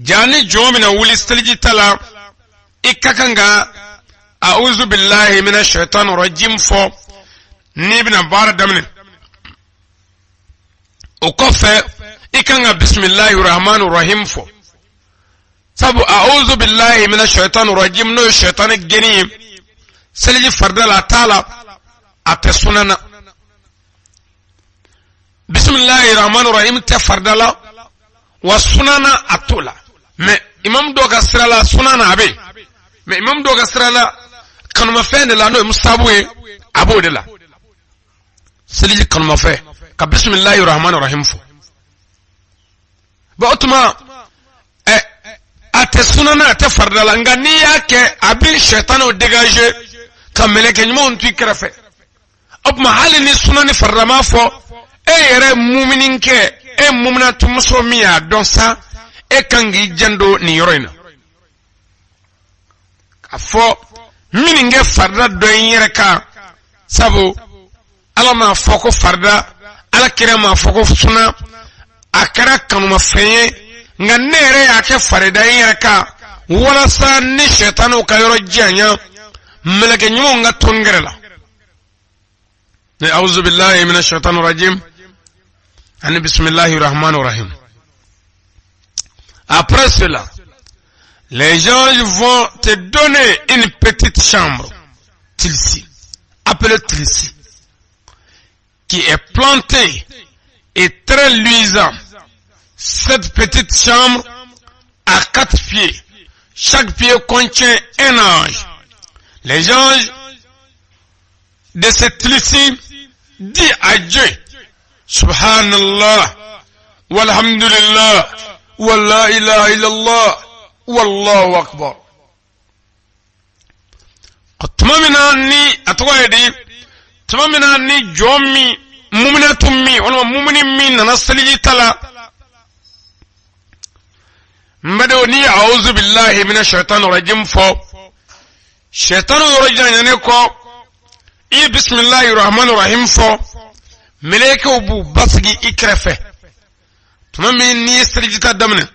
jaa ni jɔn bɛna wuli selijita la, i ka kan ka a'udhu billahi minash shaitani rajim fɔ n'i bɛna baara daminɛ. O kɔfɛ, i kan ka bisimilahi rahman rahim fɔ, sabu a'udhu billahi minash shaitani rajim, n'o ye shaitani gɛnni ye, seliji farida la a t'a la, a tɛ suna na. Bisimilahi rahman rahim tɛ farida la wa, suna na a t'o la. Mɛ imam dɔw ka sira la, suna na a bɛ yen, mɛ imam dɔw ka sira la, kanumafɛn de la, n'o ye musabu ye, a b'o de la. Seliji kanumafɛn ka bisimilahi rahman rahim fɔ. Bɔn, o tuma ɛ, a tɛ suna na, a tɛ farida la, nka n'i y'a kɛ, a bɛ sɛtanɛw dégager ka mɛlɛkɛ ɲumanw to i kɛrɛfɛ. O tuma, hali ni suna ni farida ma fɔ, e yɛrɛ muminikɛ, e muminatumuso min y'a dɔn sa, e kan k'i janto nin yɔrɔ in na k'a fɔ min kɛ farida dɔ ye n yɛrɛ kan, sabu Ala m'a fɔ ko farida, Ala kira m'a fɔ ko suna, a kɛra kanumafɛn ye, nka ne yɛrɛ y'a kɛ farida ye n yɛrɛ kan, walasa ni sɛtanɛw ka yɔrɔ janya, mɛlɛkɛ ɲumanw ka to n kɛrɛ la. Ni awuzu billahi mina shaitani rajim ani bisimilahi rahman rahim. Après cela, les anges vont te donner une petite chambre, tilsi, appelée tilsi, qui est plantée et très luisant. Cette petite chambre a quatre pieds. Chaque pied contient un ange. Les anges de cette tilsi dit à Dieu: Subhanallah, walhamdulillah, wa la ilaha illallah, wallahu akbar. Tuma min na ni a tɔgɔ ye di, tuma min na ni jɔn min, muminatu min walima mumini min nana seliji ta la, n badenw, n'i ye awuzu billahi mina shaitan rajim fɔ, shaitan yɔrɔ janyanen kɔ, i ye bisimilahi rahman rahim fɔ, mɛlɛkɛw b'u basigi i kɛrɛfɛ. Tuma min n'i ye seliji ta daminɛ,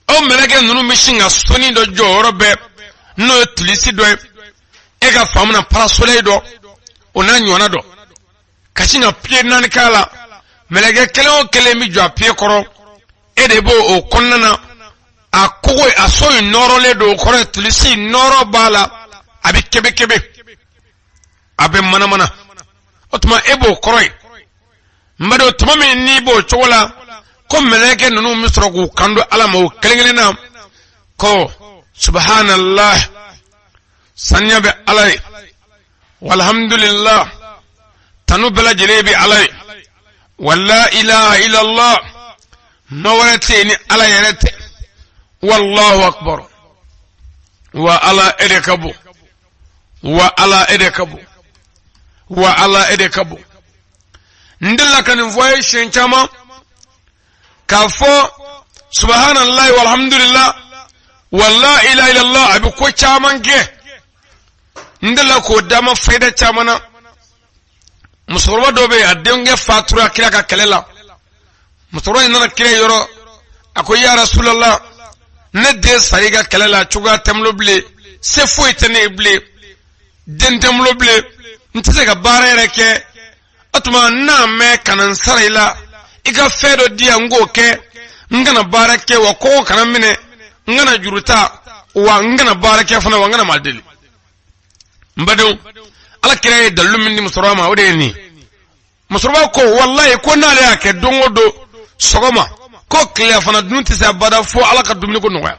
o mɛlɛkɛ ninnu bɛ sin ka sonin dɔ jɔ yɔrɔ bɛɛ, n'o ye tilisi dɔ ye, e ka faamu na, parasoleil dɔ, o n'a ɲɔgɔnna dɔ, ka sin ka pied naani k'a la. Mɛlɛkɛ kelen o kelen bɛ jɔ a pied kɔrɔ, e de b'o o kɔnɔna na. A kogo, a so in nɔrɔlen don, o kɔrɔ ye tilisi nɔrɔ b'a la, a bɛ kebekebe, a bɛ manamana. O tuma e b'o kɔrɔ ye. N badenw, tuma min n'i b'o cogo la, ko mɛlɛkɛ ninnu bɛ sɔrɔ k'u kan don Ala ma o kelen kelen na ko subhanallah, saniya bɛ Ala ye, walhamdulillah, tanu bɛɛ lajɛlen bɛ Ala ye, wala ilaha illallah, ma wɛrɛ tɛ yen ni Ala yɛrɛ tɛ, wallahu akbar, wa Ala e de ka bon, wa Ala e de ka bon, wa Ala e de ka bon. N delila ka nin fɔ a ye siɲɛ caman k'a fɔ subahanallahi walhamdulillah wala ilaha illallah, a bɛ ko caman kɛ. N delila k'o d'a ma fayida caman na. Musokɔrɔba dɔ bɛ yen, a denkɛ fatura kira ka kɛlɛ la. Musokɔrɔba in nana kira yɔrɔ, a ko: ya Rasulallah, ne den sara i ka kɛlɛ la, cogoya tɛ n bolo bilen, se foyi tɛ ne ye bilen, den tɛ n bolo bilen, n tɛ se ka baara yɛrɛ kɛ. O tuma n'a mɛn ka na n sara i la, i ka fɛn dɔ di yan, n k'o kɛ, n kana baara kɛ, wa kɔngɔ kana n minɛ, n kana juru ta, wa n kana baara kɛ fana, wa n kana maa deli. N badenw, Ala kira ye dalilu min di musokɔrɔba ma, o de ye nin. Musokɔrɔba ko: walayi, ko n'ale y'a kɛ don o don sɔgɔma, ko tilelafana dun tɛ se abada fo Ala ka dumuni ko nɔgɔya.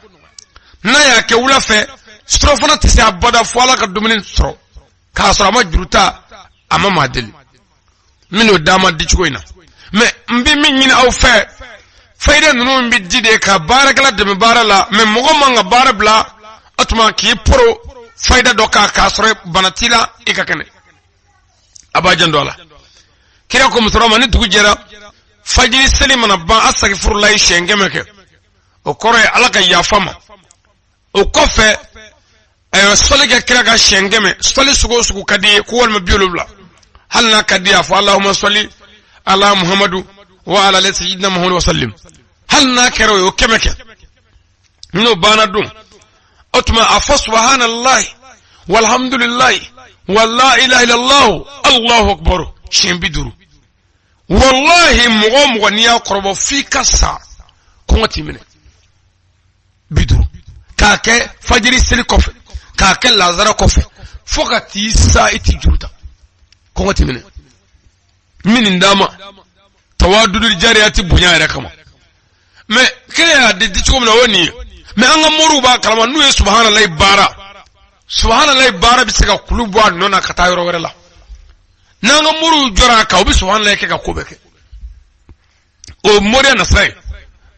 N'a y'a kɛ wula fɛ, surɔfana tɛ se abada fo Ala ka dumuni sɔrɔ, k'a sɔrɔ a ma juru ta, a ma maa deli. N bɛn'o d'a ma di cogo in na. Mɛ n bɛ min ɲini aw fɛ, fayida ninnu bɛ di de ka baarakɛla dɛmɛ baara la, mɛ mɔgɔ man ka baara bila, o tuma k'i poro fayida dɔ kan k'a sɔrɔ bana t'i la, i ka kɛnɛ. A b'a janto a la. Kira ko musokɔrɔba ma, ni dugu jɛra, fajiri seli mana ban, asagifurulayi siɲɛ 100 kɛ, o kɔrɔ ye Ala ka yafa ma. O kɔfɛ, ayiwa, sɔli kɛ kira kan siɲɛ 100, sɔli sugu o sugu ka di ye, ko walima 70. Hali n'a ka di a fɔ allahumma salli ala Muhammadu wa ala ali sayyidina Muhammadu wa sallim. Hali n'a kɛra o ye, o 100 kɛ. N'o banna dun, o tuma a fɔ subahanallahi walhamdulillahi wa la ilaha illallah allahu akbar siɲɛ 50. Wallahi, mɔgɔ o mɔgɔ n'i y'a kɔrɔbɔ f'i ka sa, kɔngɔ t'i minɛ. 50 k'a kɛ fajiri seli kɔfɛ, k'a kɛ lazara kɔfɛ, fo ka t'i sa, i t'i juru ta, kɔngɔ t'i minɛ. N bɛ nin d'a ma tawadudu jariya ti bonya yɛrɛ kama. Mais kelen y'a di cogo min na, o ye nin ye. Mais an ka moriw b'a kalama, n'u ye subahanallahi baara, subahanallahi baara bɛ se ka kulu bɔ a nɔ na ka taa yɔrɔ wɛrɛ la. N'an ka moriw jɔra a kan, u bɛ subahanallahi kɛ ka ko bɛɛ kɛ. O moriya nasira ye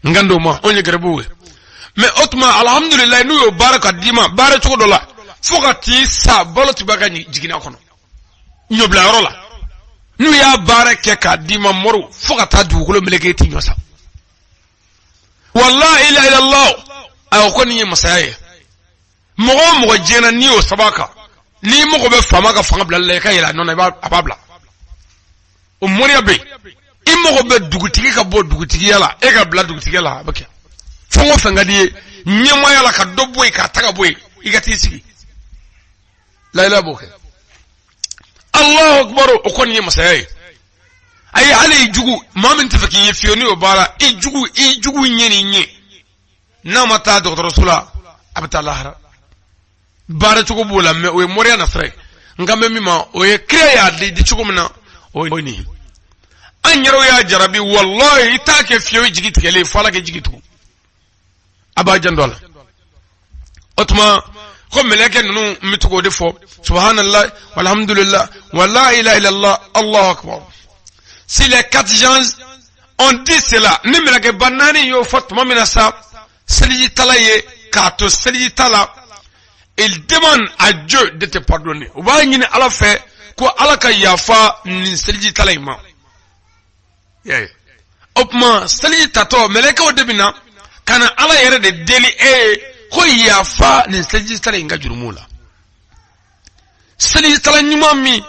n kan d'o ma, anw ye garibuw ye. Mais o tuma, alhamdulilayi, n'u y'o baara ka d'i ma baara cogo dɔ la, fo ka t'i sa, balo ti b'a ka jiginna kɔnɔ ɲɔbila yɔrɔ la. N'u y'a baara kɛ k'a d'i ma, moriw, fo ka taa dugukolo meleke, ti ɲɔ sa. Wa la ilaha illallah, ayiwa, ko nin ye masaya ye. Mɔgɔ o mɔgɔ diɲɛ na, n'i y'o saba kan, n'i mago bɛ faama ka fanga bilali la, i ka yɛlɛ a nɔ na, i b'a a b'a bila. O moriya bɛ yen. I mago bɛ dugutigi ka bɔ dugutigiya la, e ka bila dugutigiya la, a bɛ kɛ. Fɛn o fɛn ka di i ye ɲɛmaaya la, ka dɔ bɔ yen, k'a ta ka bɔ yen, i ka t'i sigi, layila b'o kɛ. Allahu akbar, o kɔni ye masaya ye. Ayi, hali i jugu, maa min tɛ fɛ k'i ye fiyewu, n'i y'o baara, i jugu, i jugu ɲɛ ni ɲɛ, n'a ma taa dɔgɔtɔrɔso la, a bɛ taa lahara. Baara cogo b'o la, mais o ye moriya nasira ye. N kan bɛ min ma, o ye kira y'a di cogo min na, o ye nin ye. An yɛrɛw y'a jarabi, walahi, i t'a kɛ fiyewu i jigi tigɛlen, fo Ala k'i jigi tugu. A b'a janto a la. O tuma ko mɛlɛkɛ ninnu n bɛ to k'o de fɔ: subhanallah walhamdulillah wa la ilaha illallah allahu akbar. Si les quatre anges ont dit cela, ni mɛlɛkɛba naani y'o fɔ tuma min na sa, selijitala ye k'a to selijita la, il demande à Dieu de te pardonner. U b'a ɲini Ala fɛ ko Ala ka yafa nin selijitala in ma. O tuma seliji tatɔ, mɛlɛkɛw de bɛ na ka na Ala yɛrɛ de deli e ye ko yafa nin selijitala in ka jurumu la. Selijitala ɲuman min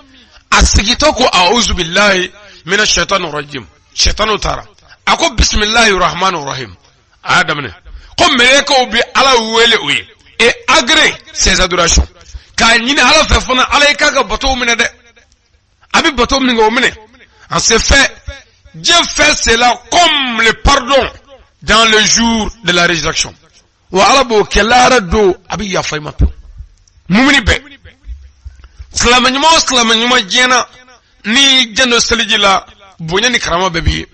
a sigitɔ ko a'udhu billahi mina shaitani rajim, shaitanu taara, a ko bisimilahi rahmani rahim, a y'a daminɛ ko mɛlɛkɛw bɛ Ala wele o ye et agrée ses adorations, k'a ɲini Ala fɛ fana, Ala ye k'a ka batow minɛ dɛ. A bɛ bato min kɛ, o minɛ. En ce fait, Dieu fait cela comme le pardon dans le jour de la résurrection. Wa Ala b'o kɛ lahara don, a bɛ yafa i ma pewu. Mumini bɛɛ, silamɛ ɲuman o silamɛ ɲuman diɲɛ na, n'i janto seliji la, bonya ni karama bɛɛ b'i ye.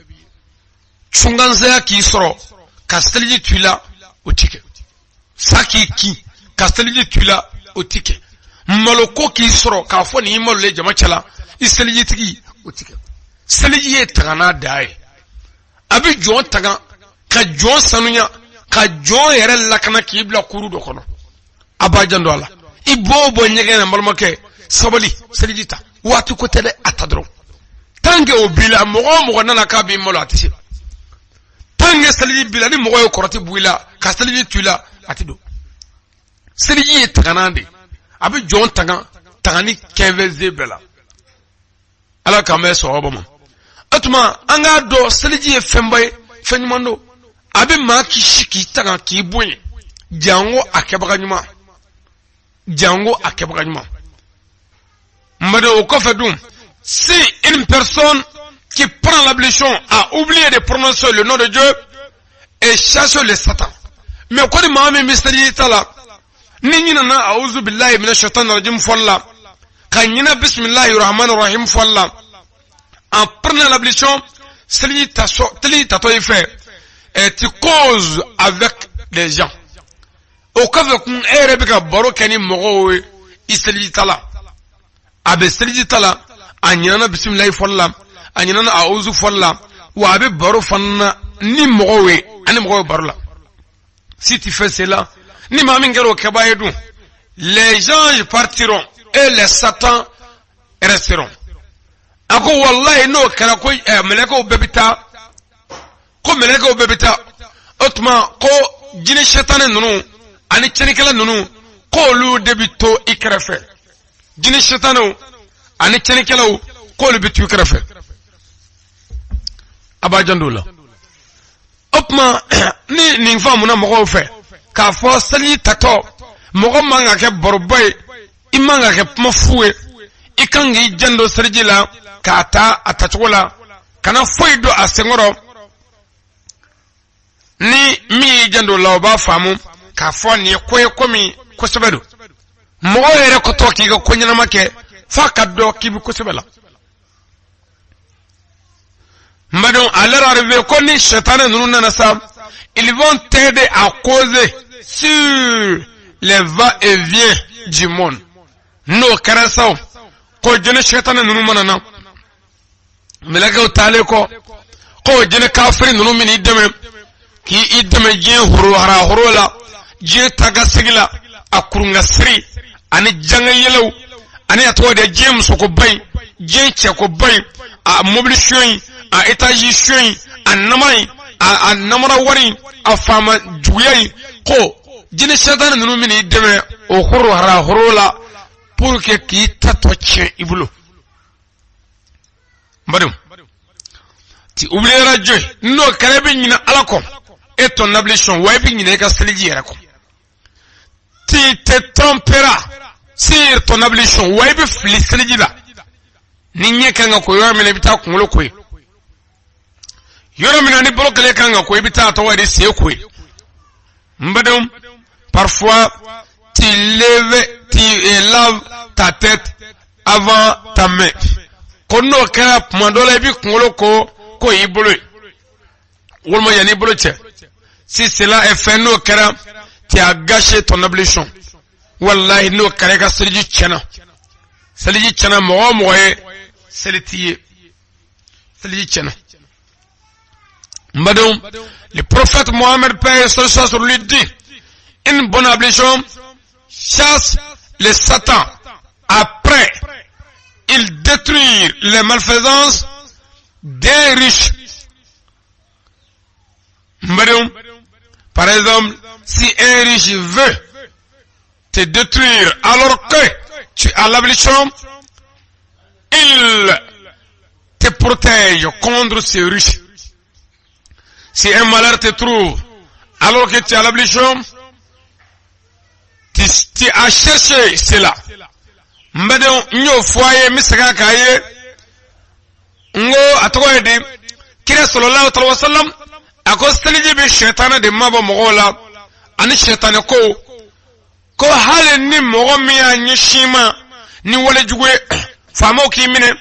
Cunkansaya k'i sɔrɔ ka seliji to i la, o ti kɛ. Sa k'i kin ka seliji to i la, o ti kɛ. Maloko k'i sɔrɔ k'a fɔ nin y'i malolen jama cɛla, i selijitigi, o ti kɛ. Seliji ye tangana da ye. A bɛ jɔn tanga, ka jɔn sanuya, ka jɔn yɛrɛ lakana k'i bila kuru dɔ kɔnɔ. A b'a janto a la. I bɔ o bɔ ɲɛgɛn na, n balimakɛ, sabali, seliji ta. Waati ko tɛ dɛ, a ta dɔrɔn. Tant que o b'i la, mɔgɔ o mɔgɔ nana k'a b'i malo, a tɛ se. Tant que seliji b'i la, ni mɔgɔ ye kɔrɔti bɔ i la ka seliji to i la, a tɛ don. Seliji ye tanganan de, a bɛ jɔn tanga, tangani kɛnfɛn bɛɛ la. Ala k'an bɛn sawaba ma. O tuma an k'a dɔn, seliji ye fɛnba ye, fɛn ɲuman don. A bɛ maa kisi, k'i tanga, k'i bonya, janko a kɛbaga ɲuman, janko a kɛbaga ɲuman. N baden, o kɔfɛ dun, si une personne qui prend l'ablution a oublié de prononcer le nom de Dieu et chasse le Satan. Mais ko ni maa min bɛ seliji ta la, ni ɲinana a'udhu billahi minash shaitani rajim fɔli la, ka ɲinɛ bisimilahi rahmani rahim fɔli la en prenant l'ablution, seliji tatɔ i fɛ, et tu causes avec les gens, o kɔfɛ kun, e yɛrɛ bɛ ka baro kɛ ni mɔgɔw ye i seliji ta la. A bɛ seliji ta la, a ɲinana bisimilahi fɔli la, a ɲinana a'udhu fɔli la, wa a bɛ baro fana na ni mɔgɔw ye, ani mɔgɔw bɛ baro la. Si tu fais cela, ni maa min kɛra o kɛbaa ye dun, les anges partiront et les satans resteront. A ko walayi, n'o kɛra ko mɛlɛkɛw bɛɛ bɛ taa, ko mɛlɛkɛw bɛɛ bɛ taa. O tuma ko jinɛ sɛtanɛ ninnu ani tiɲɛnikɛla ninnu, k'olu de bɛ to i kɛrɛfɛ. Jinɛ sɛtanɛw ani tiɲɛnikɛlaw, K'olu bɛ t'u kɛrɛfɛ, a b'a janto o la. O tuma ni nin faamuna mɔgɔw fɛ k'a fɔ seliji tatɔ, mɔgɔ man ka kɛ baroba ye, i man ka kɛ kuma fu ye, i kan k'i janto seliji la k'a ta a tacogo la, kana foyi don a senkɔrɔ. Ni min y'i janto o la, o b'a faamu k'a fɔ nin ye ko ye, ko min kosɛbɛ don. Mɔgɔ yɛrɛ kɔtɔ k'i ka ko ɲɛnama kɛ f'a ka dɔn k'i bɛ kosɛbɛ la. N badenw, à leur arrivée, ko ni sɛtanɛ ninnu nana sa, ils vont t'aider à causer sur les va-et-vient du monde. N'o kɛra sa, ko jinɛ sɛtanɛ ninnu mana na, mɛlɛkɛw taalen kɔ, ko jinɛ kafiri ninnu bɛn'i dɛmɛ, k'i dɛmɛ diɲɛ horo hara la, diɲɛ tagasegi la, a kurungasiri ani jankɛ yɛlɛw ani a tɔgɔ de diɲɛ musokoba in, diɲɛ cɛkoba in, a mobili suɲɛ in, a étage suɲɛ in, a namara in, a namara wari in, a faama juguya in, ko jinɛ sɛtanɛ ninnu bɛn'i dɛmɛ o horo hara horo la pour que k'i ta tɔ tiɲɛ i bolo. N badenw, tu oublieras Dieu. N'o kɛra, i bɛ ɲinɛ Ala kɔ et ton ablution, wa i bɛ ɲinɛ i ka seliji yɛrɛ kɔ. Tu te tromperas sur ton ablution, wa i bɛ fili seliji la. Ni ɲɛ kan ka ko yɔrɔ min na, i bɛ taa kunkolo ko yen. Yɔrɔ min na ni bolo kelen kan ka ko, i bɛ taa a tɔgɔ ye sen ko yen. N badenw, parfois tu lèves, tu laves ta tête avant ta main. Ko n'o kɛra, tuma dɔ la i bɛ kunkolo ko k'o y'i bolo ye, walima yanni i bolo cɛ. Si cela est fait, n'o kɛra, tu as gâché ton ablution. Wallahi, n'o kɛra, i ka seliji tiɲɛna. Seliji tiɲɛna mɔgɔ o mɔgɔ ye, seli t'i ye, seliji tiɲɛna. N badenw, le prophète Mohammed, paix et salut sur lui, dit: une bonne ablution chasse le Satan, après il détruit les malfaisances des riches. N badenw, par exemple, si un riche veut te détruire alors que tu as l'ablution, il te protège contre ces riches. Si un malheur te trouve alors que tu as l'ablution, tu as cherché cela. N badenw, n y'o fɔ a ye, n bɛ segin a kan a ye. N ko a tɔgɔ ye di, kira sallallahu alaihi wa sallam a ko seliji bɛ sɛtanɛ de mabɔ mɔgɔw la ani sɛtanɛ ko, ko hali ni mɔgɔ min y'a ɲɛsin ma ni wale jugu ye, faamaw k'i minɛ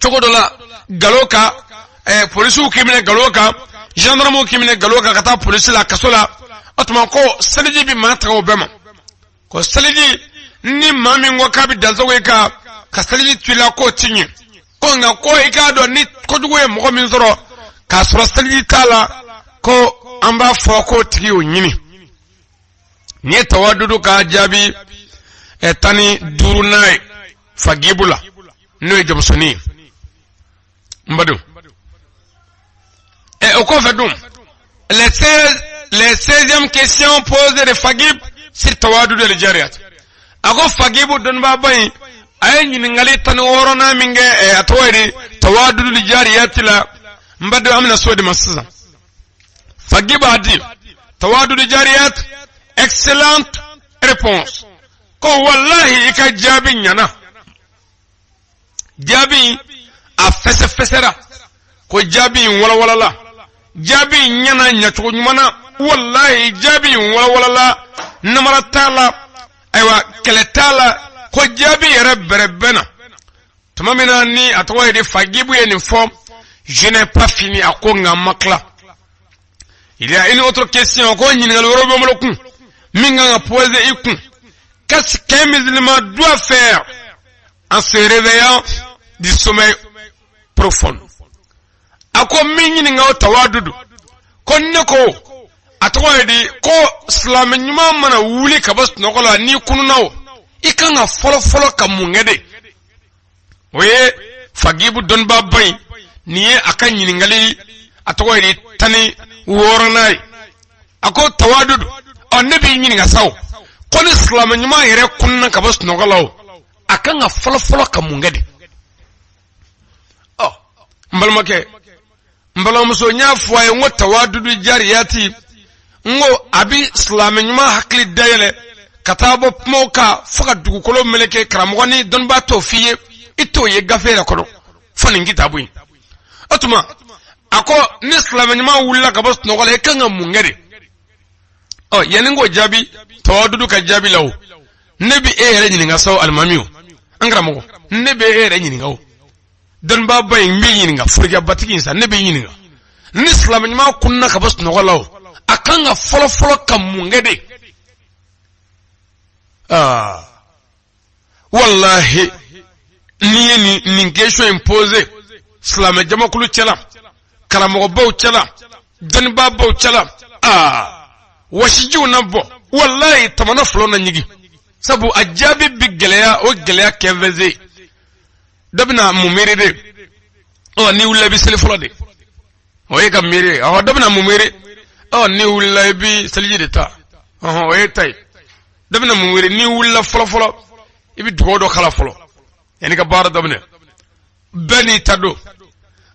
cogo dɔ la galo kan, polisiw k'i minɛ galo kan, gendarmew k'i minɛ galo kan ka taa polisi la, kaso la, o tuma ko seliji bɛ maa taga o bɛɛ ma. Ko seliji, ni maa min ko k'a bɛ dansago i kan ka seliji to i la, k'o ti ɲɛ. Ko nka ko i k'a dɔn, ni kojugu ye mɔgɔ min sɔrɔ k'a sɔrɔ seliji t'a la, ko an b'a fɔ k'o tigi y'o ɲini. Nin ye tawadudu ka jaabi 15nan ye fagibu la, n'o ye jamusonin ye. N badenw, o kɔfɛ dun, les 16e questions posées de Fagib sur tawadudu el jariyat. A ko Fagibu dɔnnibaaba in, a ye ɲininkali 16nan min kɛ, a tɔgɔ ye di, tawadudu el jariyat la. N badenw, an bɛna s'o de ma sisan. Fagib a dit: tawadudu jariyat, excellente réponse. Ko wallahi, i ka jaabi ɲana, jaabi a fɛsɛfɛsɛra, ko jaabi in walawalala, jaabi in ɲana ɲacogo ɲuman na. Wallahi, jaabi in walawalala, namara t'a la, ayiwa, kɛlɛ t'a la, ko jaabi yɛrɛ bɛrɛbɛn na. Tuma min na ni a tɔgɔ ye di, Fagibu ye nin fɔ, je n'ai pas fini. A ko nka n ma tila. Il y a une autre question. Ko ɲininkali wɛrɛ bɛ n bolo kun min kan ka poser i kun: qu'est-ce qu'un musulman doit faire en se réveillant du sommeil profond? A ko min ɲininka o tawadudu, ko ne ko a tɔgɔ ye di, ko silamɛ ɲuman mana wuli ka bɔ sunɔgɔ la, n'i kununa o, i kan ka fɔlɔ fɔlɔ ka mun kɛ de? O ye Fagibu dɔnnibaaba in, nin ye a ka ɲininkali, a tɔgɔ ye di, 16nan ye. A ko tawadudu, ɔ, ne b'i ɲininka sa o, ko ni silamɛ ɲuman yɛrɛ kununa ka bɔ sunɔgɔ la o, a kan ka fɔlɔ fɔlɔ ka mun kɛ de? N balimakɛ, n balimamuso, n y'a fɔ a ye n ko tawadudu jariyati, n ko a bi silamɛ ɲuman hakili dayɛlɛ ka taa bɔ kumaw kan fo ka dugukolo meleke. Karamɔgɔ ni dɔnnibaa t'o f'i ye, i t'o ye gafe yɛrɛ kɔnɔ fo nin kitabu in. O tuma a ko ni silamɛ ɲuman wulila ka bɔ sunɔgɔ la, i kan ka mun kɛ de? Ɔ, yanni n k'o jaabi tawadudu ka jaabi la, o ne bɛ e yɛrɛ ɲininka sa, alimami, o an karamɔgɔ, ne bɛ e yɛrɛ ɲininka, o dɔnnibaaba in, n b'i ɲininka, forokiyaba in sa, ne b'i ɲininka, ni silamɛ ɲuman kunna ka bɔ sunɔgɔ la, o a kan ka fɔlɔ fɔlɔ ka mun kɛ de? Aa, walahi, n'i ye nin question in posé silamɛ jamakulu cɛla, karamɔgɔbaw cɛla, dɔnnibaabaw cɛla, aa, wasijiw na bɔ, walahi, tamana fila na ɲigi, sabu a jaabi bi gɛlɛya, o gɛlɛya kɛnfɛnse. Dɔ bɛna mun miiri de? Ɔ, n'i wulila, i bɛ seli fɔlɔ de, o ye ka miiri. Ɔ, dɔ bɛna mun miiri? Ɔ, n'i wulila, i bɛ seliji de ta, ɔhɔn, o ye ta ye. Dɔ bɛna mun miiri? N'i wulila fɔlɔ fɔlɔ, i bɛ dugawu dɔ kalan fɔlɔ yanni ka baara daminɛ. Bɛɛ n'i ta don.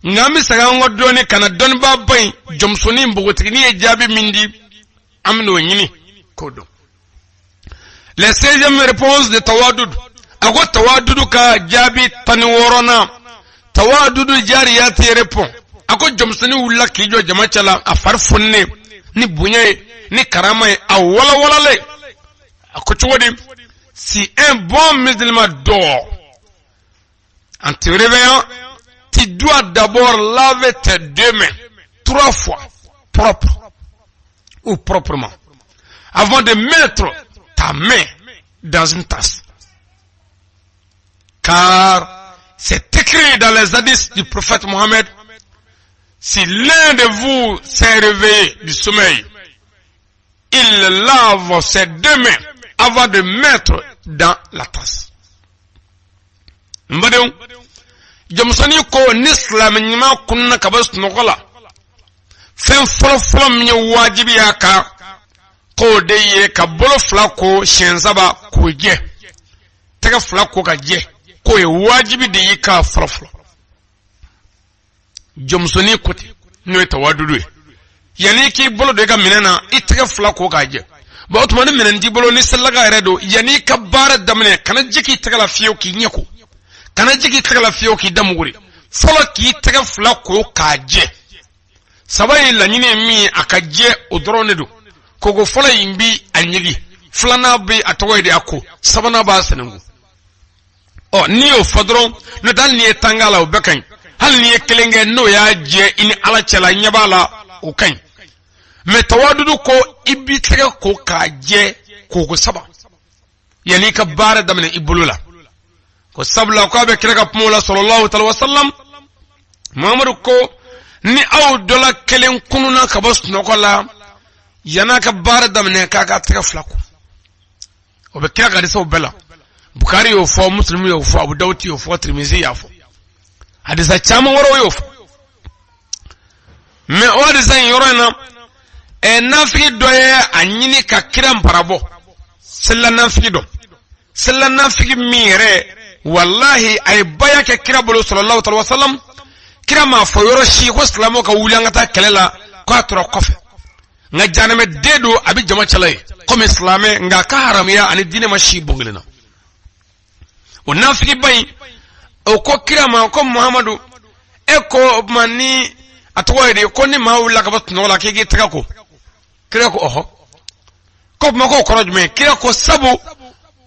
Nka an bɛ segin an kɔ dɔɔni ka na dɔnnibaaba in, jɔnmusonin npogotiginin ye jaabi min di, an bɛn'o ɲini k'o dɔn. Les 16e réponse de Tawadud. A ko Tawadudu ka jaabi 16nan, Tawadudu jariyati répond. A ko jɔnmusonin wulila k'i jɔ jama cɛla, a fari foninen ni bonya ye ni karama ye, a walawalalen. A ko cogo di? Si un bon musulman dort, en te réveillant, tu dois d'abord laver tes deux mains trois fois, propre ou proprement, avant de mettre ta main dans une tasse. Car c'est écrit dans les hadiths du prophète Mohammed, si l'un de vous s'est réveillé du sommeil, il lave ses deux mains avant de mettre dans la tasse. N badenw, jɔnmusonin ko ni silamɛ ɲuman kunna ka bɔ sunɔgɔ la, fɛn fɔlɔfɔlɔ min ye wajibi y'a kan, k'o de ye ka bolo fila ko siɲɛ saba k'o jɛ, tɛgɛ fila ko ka jɛ, k'o ye wajibi de y'i kan fɔlɔfɔlɔ. Jɔnmusonin ko ten, n'o ye tawadudu ye, yanni k'i bolo don i ka minɛn na, i tɛgɛ fila ko k'a jɛ. Bon, o tuma ni minɛn t'i bolo, ni selilaga yɛrɛ don, yanni i ka baara daminɛ, kana ji k'i tɛgɛ la fiyewu k'i ɲɛ ko, kana ji k'i tɛgɛ la fiyewu k'i da muguri. Fɔlɔ, k'i tɛgɛ fila ko k'a jɛ. Saba ye laɲini ye min ye, a ka jɛ, o dɔrɔn de don. Koko fɔlɔ in bi a ɲigi, filanan bi a tɔgɔ ye di, a ko, sabanan b'a sɛnɛnku. Ɔ, n'i y'o fɔ dɔrɔn, n'o tɛ hali n'i ye tan k'a la, o bɛɛ ka ɲi. Hali n'i ye kelen kɛ, n'o y'a jɛ i ni Ala cɛla, ɲɛ b'a la, o ka ɲi. Mɛ tawadudu ko i b'i tɛgɛ ko k'a jɛ koko saba yanni i ka baara daminɛ i bolo la, ko sabula k'a bɛ kira ka kumaw la, sɔlɔlahu taala wa salam, Muhamadu ko ni aw dɔ la kelen kununa ka bɔ sunɔgɔ la, yann'a ka baara daminɛ, k'a ka tɛgɛ fila ko. O bɛ kira ka hadisaw bɛɛ la. Bukari y'o fɔ, Muslimu y'o fɔ, Abu Dawudi y'o fɔ, Tirimizi y'a fɔ, hadisa caman wɛrɛw y'o fɔ. Mɛ o hadisa in yɔrɔ in na, nafigi dɔ ye a ɲini ka kira nparabɔ. Selila nafigi dɔ, selila nafigi min yɛrɛ, walahi, a ye baya kɛ kira bolo, sɔlɔlahu taala wa salam. Kira m'a fɔ yɔrɔ si ko silamɛw ka wuli an ka taa kɛlɛ la, k'a tora kɔfɛ. Nka janɛmɛ den don, a bɛ jama cɛla ye komi silamɛ, nka a ka haramuya ani diinɛ ma si bon kelen na. O nafigiba in, o ko kira ma ko Muhamadu, e ko o tuma ni a tɔgɔ ye di, ko ni maa wulila ka bɔ sunɔgɔ la, k'i k'i tɛgɛ ko? Kira ko ɔhɔ. Ko tuma k'o kɔrɔ jumɛn? Kira ko sabu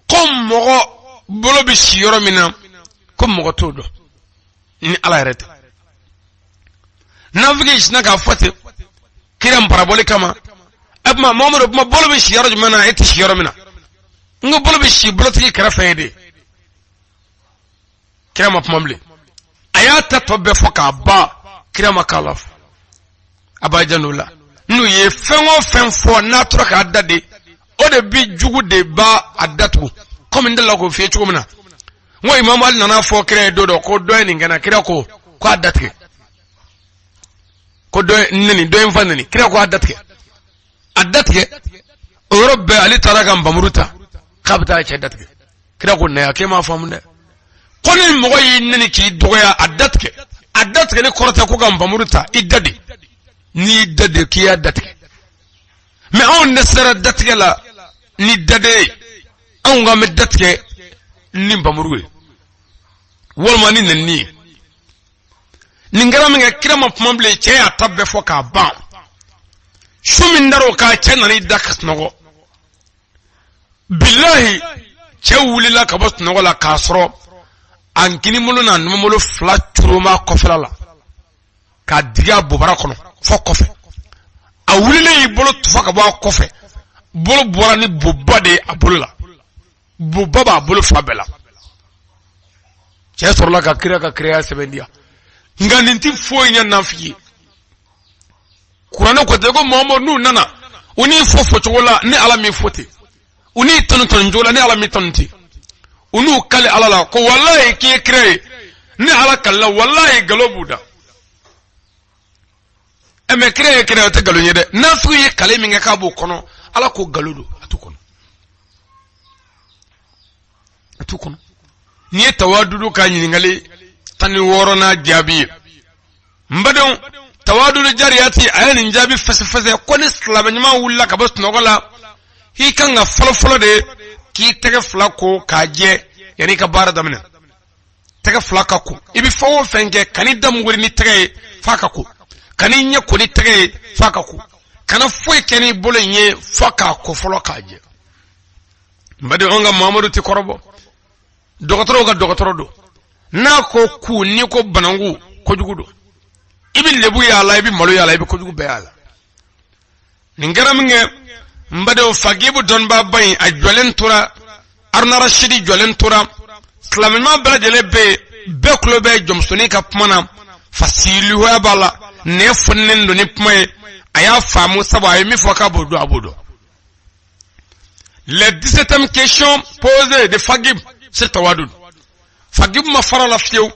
ko mɔgɔ bolo bɛ si yɔrɔ min na, ko mɔgɔ t'o dɔn ni Ala yɛrɛ tɛ. Nafigi sinna k'a fɔ ten kira parabɔli kama. E tuma Muhamadu, kuma bolo bɛ si yɔrɔ jumɛn na, e tɛ si yɔrɔ min na? N ko bolo bɛ si bolotigi kɛrɛfɛ ye de. Kira ma kuma bilen. A y'a ta tɔ bɛɛ fɔ k'a ban, kira ma k'a la fɔ. A b'a janto la, n'u ye fɛn o fɛn fɔ, n'a tora k'a da de, o de bi jugu de b'a a datugu. Komi n delila k'o f'i ye cogo min na, n ko Imamu Ali nana fɔ kira ye don dɔ ko dɔ ye nin kɛ n na. Kira ko k'a datigɛ. Ko dɔ ye neni, dɔ ye n fa neni. Kira ko a datigɛ, a datigɛ. O yɔrɔ bɛɛ, ale taara ka npamuru ta k'a bɛ taa cɛ datigɛ. Kira ko naya, k'e m'a faamu dɛ, ko ni mɔgɔ y'i neni k'i dɔgɔya, a datigɛ. A datigɛli kɔrɔ tɛ ko ka npanmuru ta i da de, n'i y'i da de k'i y'a datigɛ. Mɛ anw dɛsɛra datigɛ la ni daden ye, anw k'an bɛ datigɛ ni npanmuru ye walima ni nɛnini ye. Nin kɛra min kɛ, kira ma kuma bilen, cɛ y'a ta bɛɛ fɔ k'a ban. Su min dar'o kan, cɛ nana i da ka sunɔgɔ. Bilahi, cɛ wulila ka bɔ sunɔgɔ la k'a sɔrɔ a kinibolo n'a numanbolo fila curon b'a kɔfɛla la k'a digi a bobara kɔnɔ fɔ kɔfɛ. A wulilen y'i bolo tufa ka bɔ a kɔfɛ, bolo bɔra ni boba de ye a bolo la, boba b'a bolo fila bɛɛ la. Cɛ sɔrɔla ka kira ka kiraya sɛbɛn di yan. Nka nin ti foyi ɲɛ nafigi ye. Kuranɛ ko ten ko Muhamadu, n'u nana u n'i fo fɔcogo la ni Ala m'i fo ten, u n'i tanu tanu cogo la ni Ala m'i tanu ten, u n'u kali Ala la ko walayi k'i ye kira ye, ni Ala kalila walayi nkalon b'u da. Ɛ mɛ kira ye kira ye, o tɛ nkalon ye dɛ. Nafigi ye kale min kɛ k'a b'o kɔnɔ, Ala ko nkalon don, a t'o kɔnɔ, a t'o kɔnɔ. N'i ye tawadudu ka ɲininkali 16nan jaabi ye, n badenw, tawadudu jariyati, a ye nin jaabi fɛsɛfɛsɛ ko ni silamɛ ɲuman wulila ka bɔ sunɔgɔ la, i kan ka fɔlɔfɔlɔ de k'i tɛgɛ fila ko k'a jɛ yanni i ka baara daminɛ. Tɛgɛ fila ka ko, i bɛ fɛn o fɛn kɛ, kan'i da muguri ni tɛgɛ ye f'a ka ko, kan'i ɲɛ ko ni tɛgɛ ye f'a ka ko, kana foyi kɛ n'i bolo in ye f'a k'a ko fɔlɔ k'a jɛ. N badenw, an ka Muhamadu tɛ kɔrɔbɔ, dɔgɔtɔrɔw ka dɔgɔtɔrɔ don. N'a ko ku, n'i ko bananku, kojugu don. I bɛ lebu y'a la, i bɛ malo y'a la, i bɛ kojugu bɛɛ y'a la. Nin kɛra min kɛ, n badenw, fagibu dɔnnibaaba in, a jɔlen tora, Haruna Rasidi jɔlen tora, silamɛ ɲuman bɛɛ lajɛlen bɛ yen, bɛɛ tulo bɛ jɔnmusonin ka kuma na, fasiliya b'a la, nɛn foninen don ni kuma ye. A y'a faamu, sabu a ye min fɔ k'a b'o dɔn, a b'o dɔn. Les 17e questions posées de Fagib sur Tawadud. Fagib ma fara la fiyewu.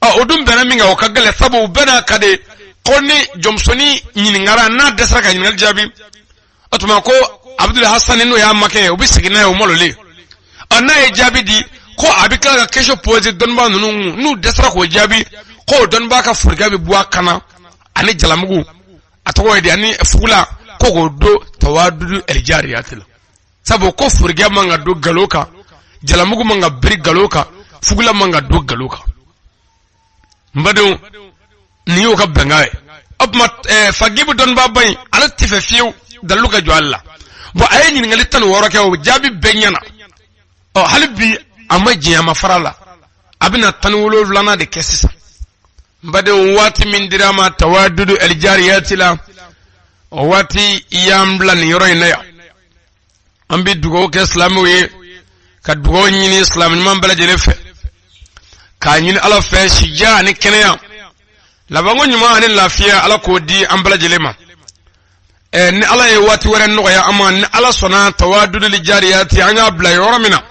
Ɔ, o dun bɛnna min kan, o ka gɛlɛn, sabu u bɛn'a kan de ko ni jɔnmusonin ɲininkara, n'a dɛsɛra ka ɲininkali jaabi, o tuma ko Abudul Hasani, n'o y'a makɛ ye, o bɛ segin n'a ye o malolen. Ɔ, n'a ye jaabi di, ko a bɛ tila ka question poser dɔnnibaa ninnu kun, n'u dɛsɛra k'o jaabi, ko o dɔnnibaa ka forokɛ bɛ bɔ a kan na ani jalamugu, a tɔgɔ ye di, ani fugula, ko k'o don tawadudu elijariyati la, sabu ko forokɛ man ka don galo kan, jalamugu man ka biri galo kan, fugula man ka don galo kan. N badenw, nin y'o ka bɛnkan ye. O tuma fagibu dɔnnibaaba in, ale tɛ fɛ fiyewu dalilu ka jɔ ale la. Bɔn, a ye ɲininkali 16 kɛ, o jaabi bɛɛ ɲɛna. Ɔ, hali bi a ma jɛn, a ma fara la, a bɛna 17nan de kɛ sisan. N badenw, waati min dira a ma tawadudu elijariyati la, o waati y'an bila nin yɔrɔ in na yan. An bɛ dugawu kɛ silamɛw ye, ka dugawu ɲini silamɛ ɲuman bɛɛ lajɛlen fɛ, k'a ɲini Ala fɛ sijan ani kɛnɛya, labanko ɲuman ani lafiya, Ala k'o di an bɛɛ lajɛlen ma. Ni Ala ye waati wɛrɛ nɔgɔya an ma, ni Ala sɔnna, tawadudu lijariyati, an y'a bila yɔrɔ min na,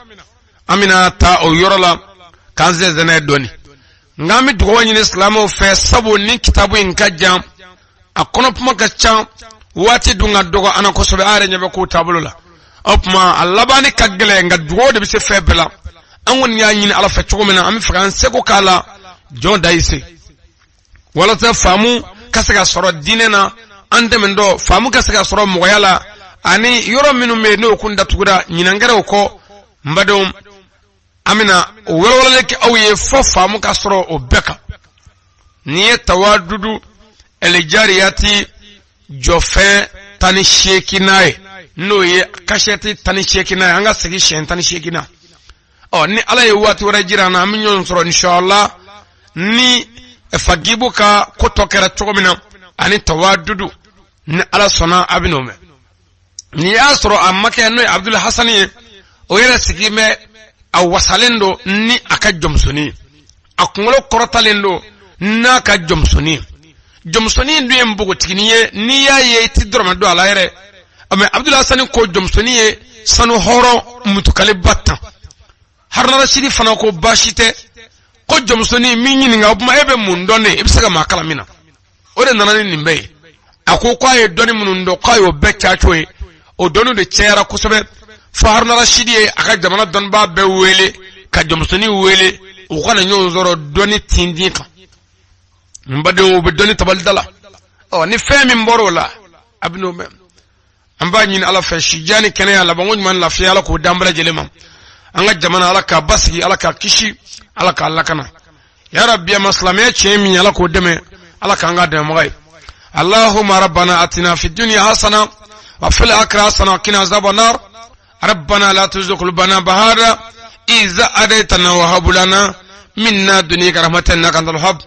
an bɛna taa o yɔrɔ la k'an sɛnsɛn n'a ye dɔɔni. Nka an bɛ dugawu ɲini silamɛw fɛ, sabu ni kitabu in ka jan, a kɔnɔ kuma ka ca, waati dun ka dɔgɔ an na kosɛbɛ. An yɛrɛ ɲɛ bɛ kow taabolo la. O tuma a labanni ka gɛlɛn, nka dugawu de bɛ se fɛn bɛɛ la. An kɔni y'a ɲini Ala fɛ cogo min na, an bɛ fɛ k'an seko k'a la, jɔn da y'i se, walasa faamu ka se ka sɔrɔ diinɛ na, an dɛmɛ dɔ faamu ka se ka sɔrɔ mɔgɔya la, ani yɔrɔ minnu bɛ yen n'o kun datugura ɲinan kɛra o kɔ. N badenw, an bɛna o walawalali kɛ aw ye fo faamu ka sɔrɔ o bɛɛ kan. N'i ye tawadudu elijariyati jɔfɛn 18nan ye, n'o ye kasɛti 18nan ye, an ka segin siɲɛ 18nan. Ɔ, ni Ala ye waati wɛrɛ jira an na, an bɛ ɲɔgɔn sɔrɔ inshallah, ni fagibu ka ko tɔ kɛra cogo min na ani tawadudu, ni Ala sɔnna, a bɛ n'o mɛn. N'i y'a sɔrɔ a makɛ, n'o ye Abudul Hasani ye, o yɛrɛ sigi bɛ, a wasalen don ni a ka jɔnmusonin ye, a kunkolo kɔrɔtalen don n'a ka jɔnmusonin ye. Jɔnmusonin dun ye npogotiginin ye, n'i y'a ye i ti dɔrɔmɛ don a la yɛrɛ. Mɛ Abudul Hasani ko jɔnmusonin ye sanu hɔrɔn mutukaliba tan. Haruna Rasidi fana ko baasi tɛ, ko jɔnmusonin min ɲininka, o tuma e bɛ mun dɔn de, i bɛ se ka maa kalan min na? O de nana ni nin bɛɛ ye. A ko k'a ye dɔnni minnu dɔn, k'a y'o bɛɛ caco ye. O dɔnni de cayara kosɛbɛ fo Haruna Rasidi ye a ka jamana dɔnnibaa bɛɛ wele ka jɔnmusonin wele, u kana ɲɔgɔn sɔrɔ dɔnni tintin kan. N badenw, o bɛ dɔnni tabali da la. Ɔ, ni fɛn min bɔra o la, a bɛ n'o mɛn. An b'a ɲini Ala fɛ, sijan ni kɛnɛya, labanko ɲuman, lafiya, Ala k'o d'an bɛɛ lajɛlen ma. An ka jamana, Ala k'a basigi, Ala k'a kisi, Ala k'a lakana. Ya Rabbi, a ma silamɛya tiɲɛ min, Ala k'o dɛmɛ, Ala k'an ka dɛmɛbaga ye. Allahumma rabbana atina fi dunya hasana wa fil akhirati hasana wa qina azaban nar. Rabbana la tuzigh qulubana ba'da idh hadaytana wa hab lana min ladunka rahmatan innaka antal wahhab.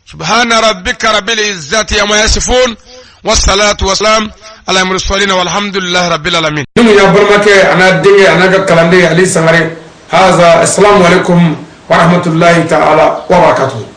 Subhana rabbika rabbil izzati amma yasifun, wassalatu wassalam ala mursalin, walhamdulillahi rabbil alamin. Ni y'a balimakɛ a n'a denkɛ a n'a ka kalanden Ali Sangare. Haza, assalamu alaikum wa rahmatullahi ta'ala wa barakatuh.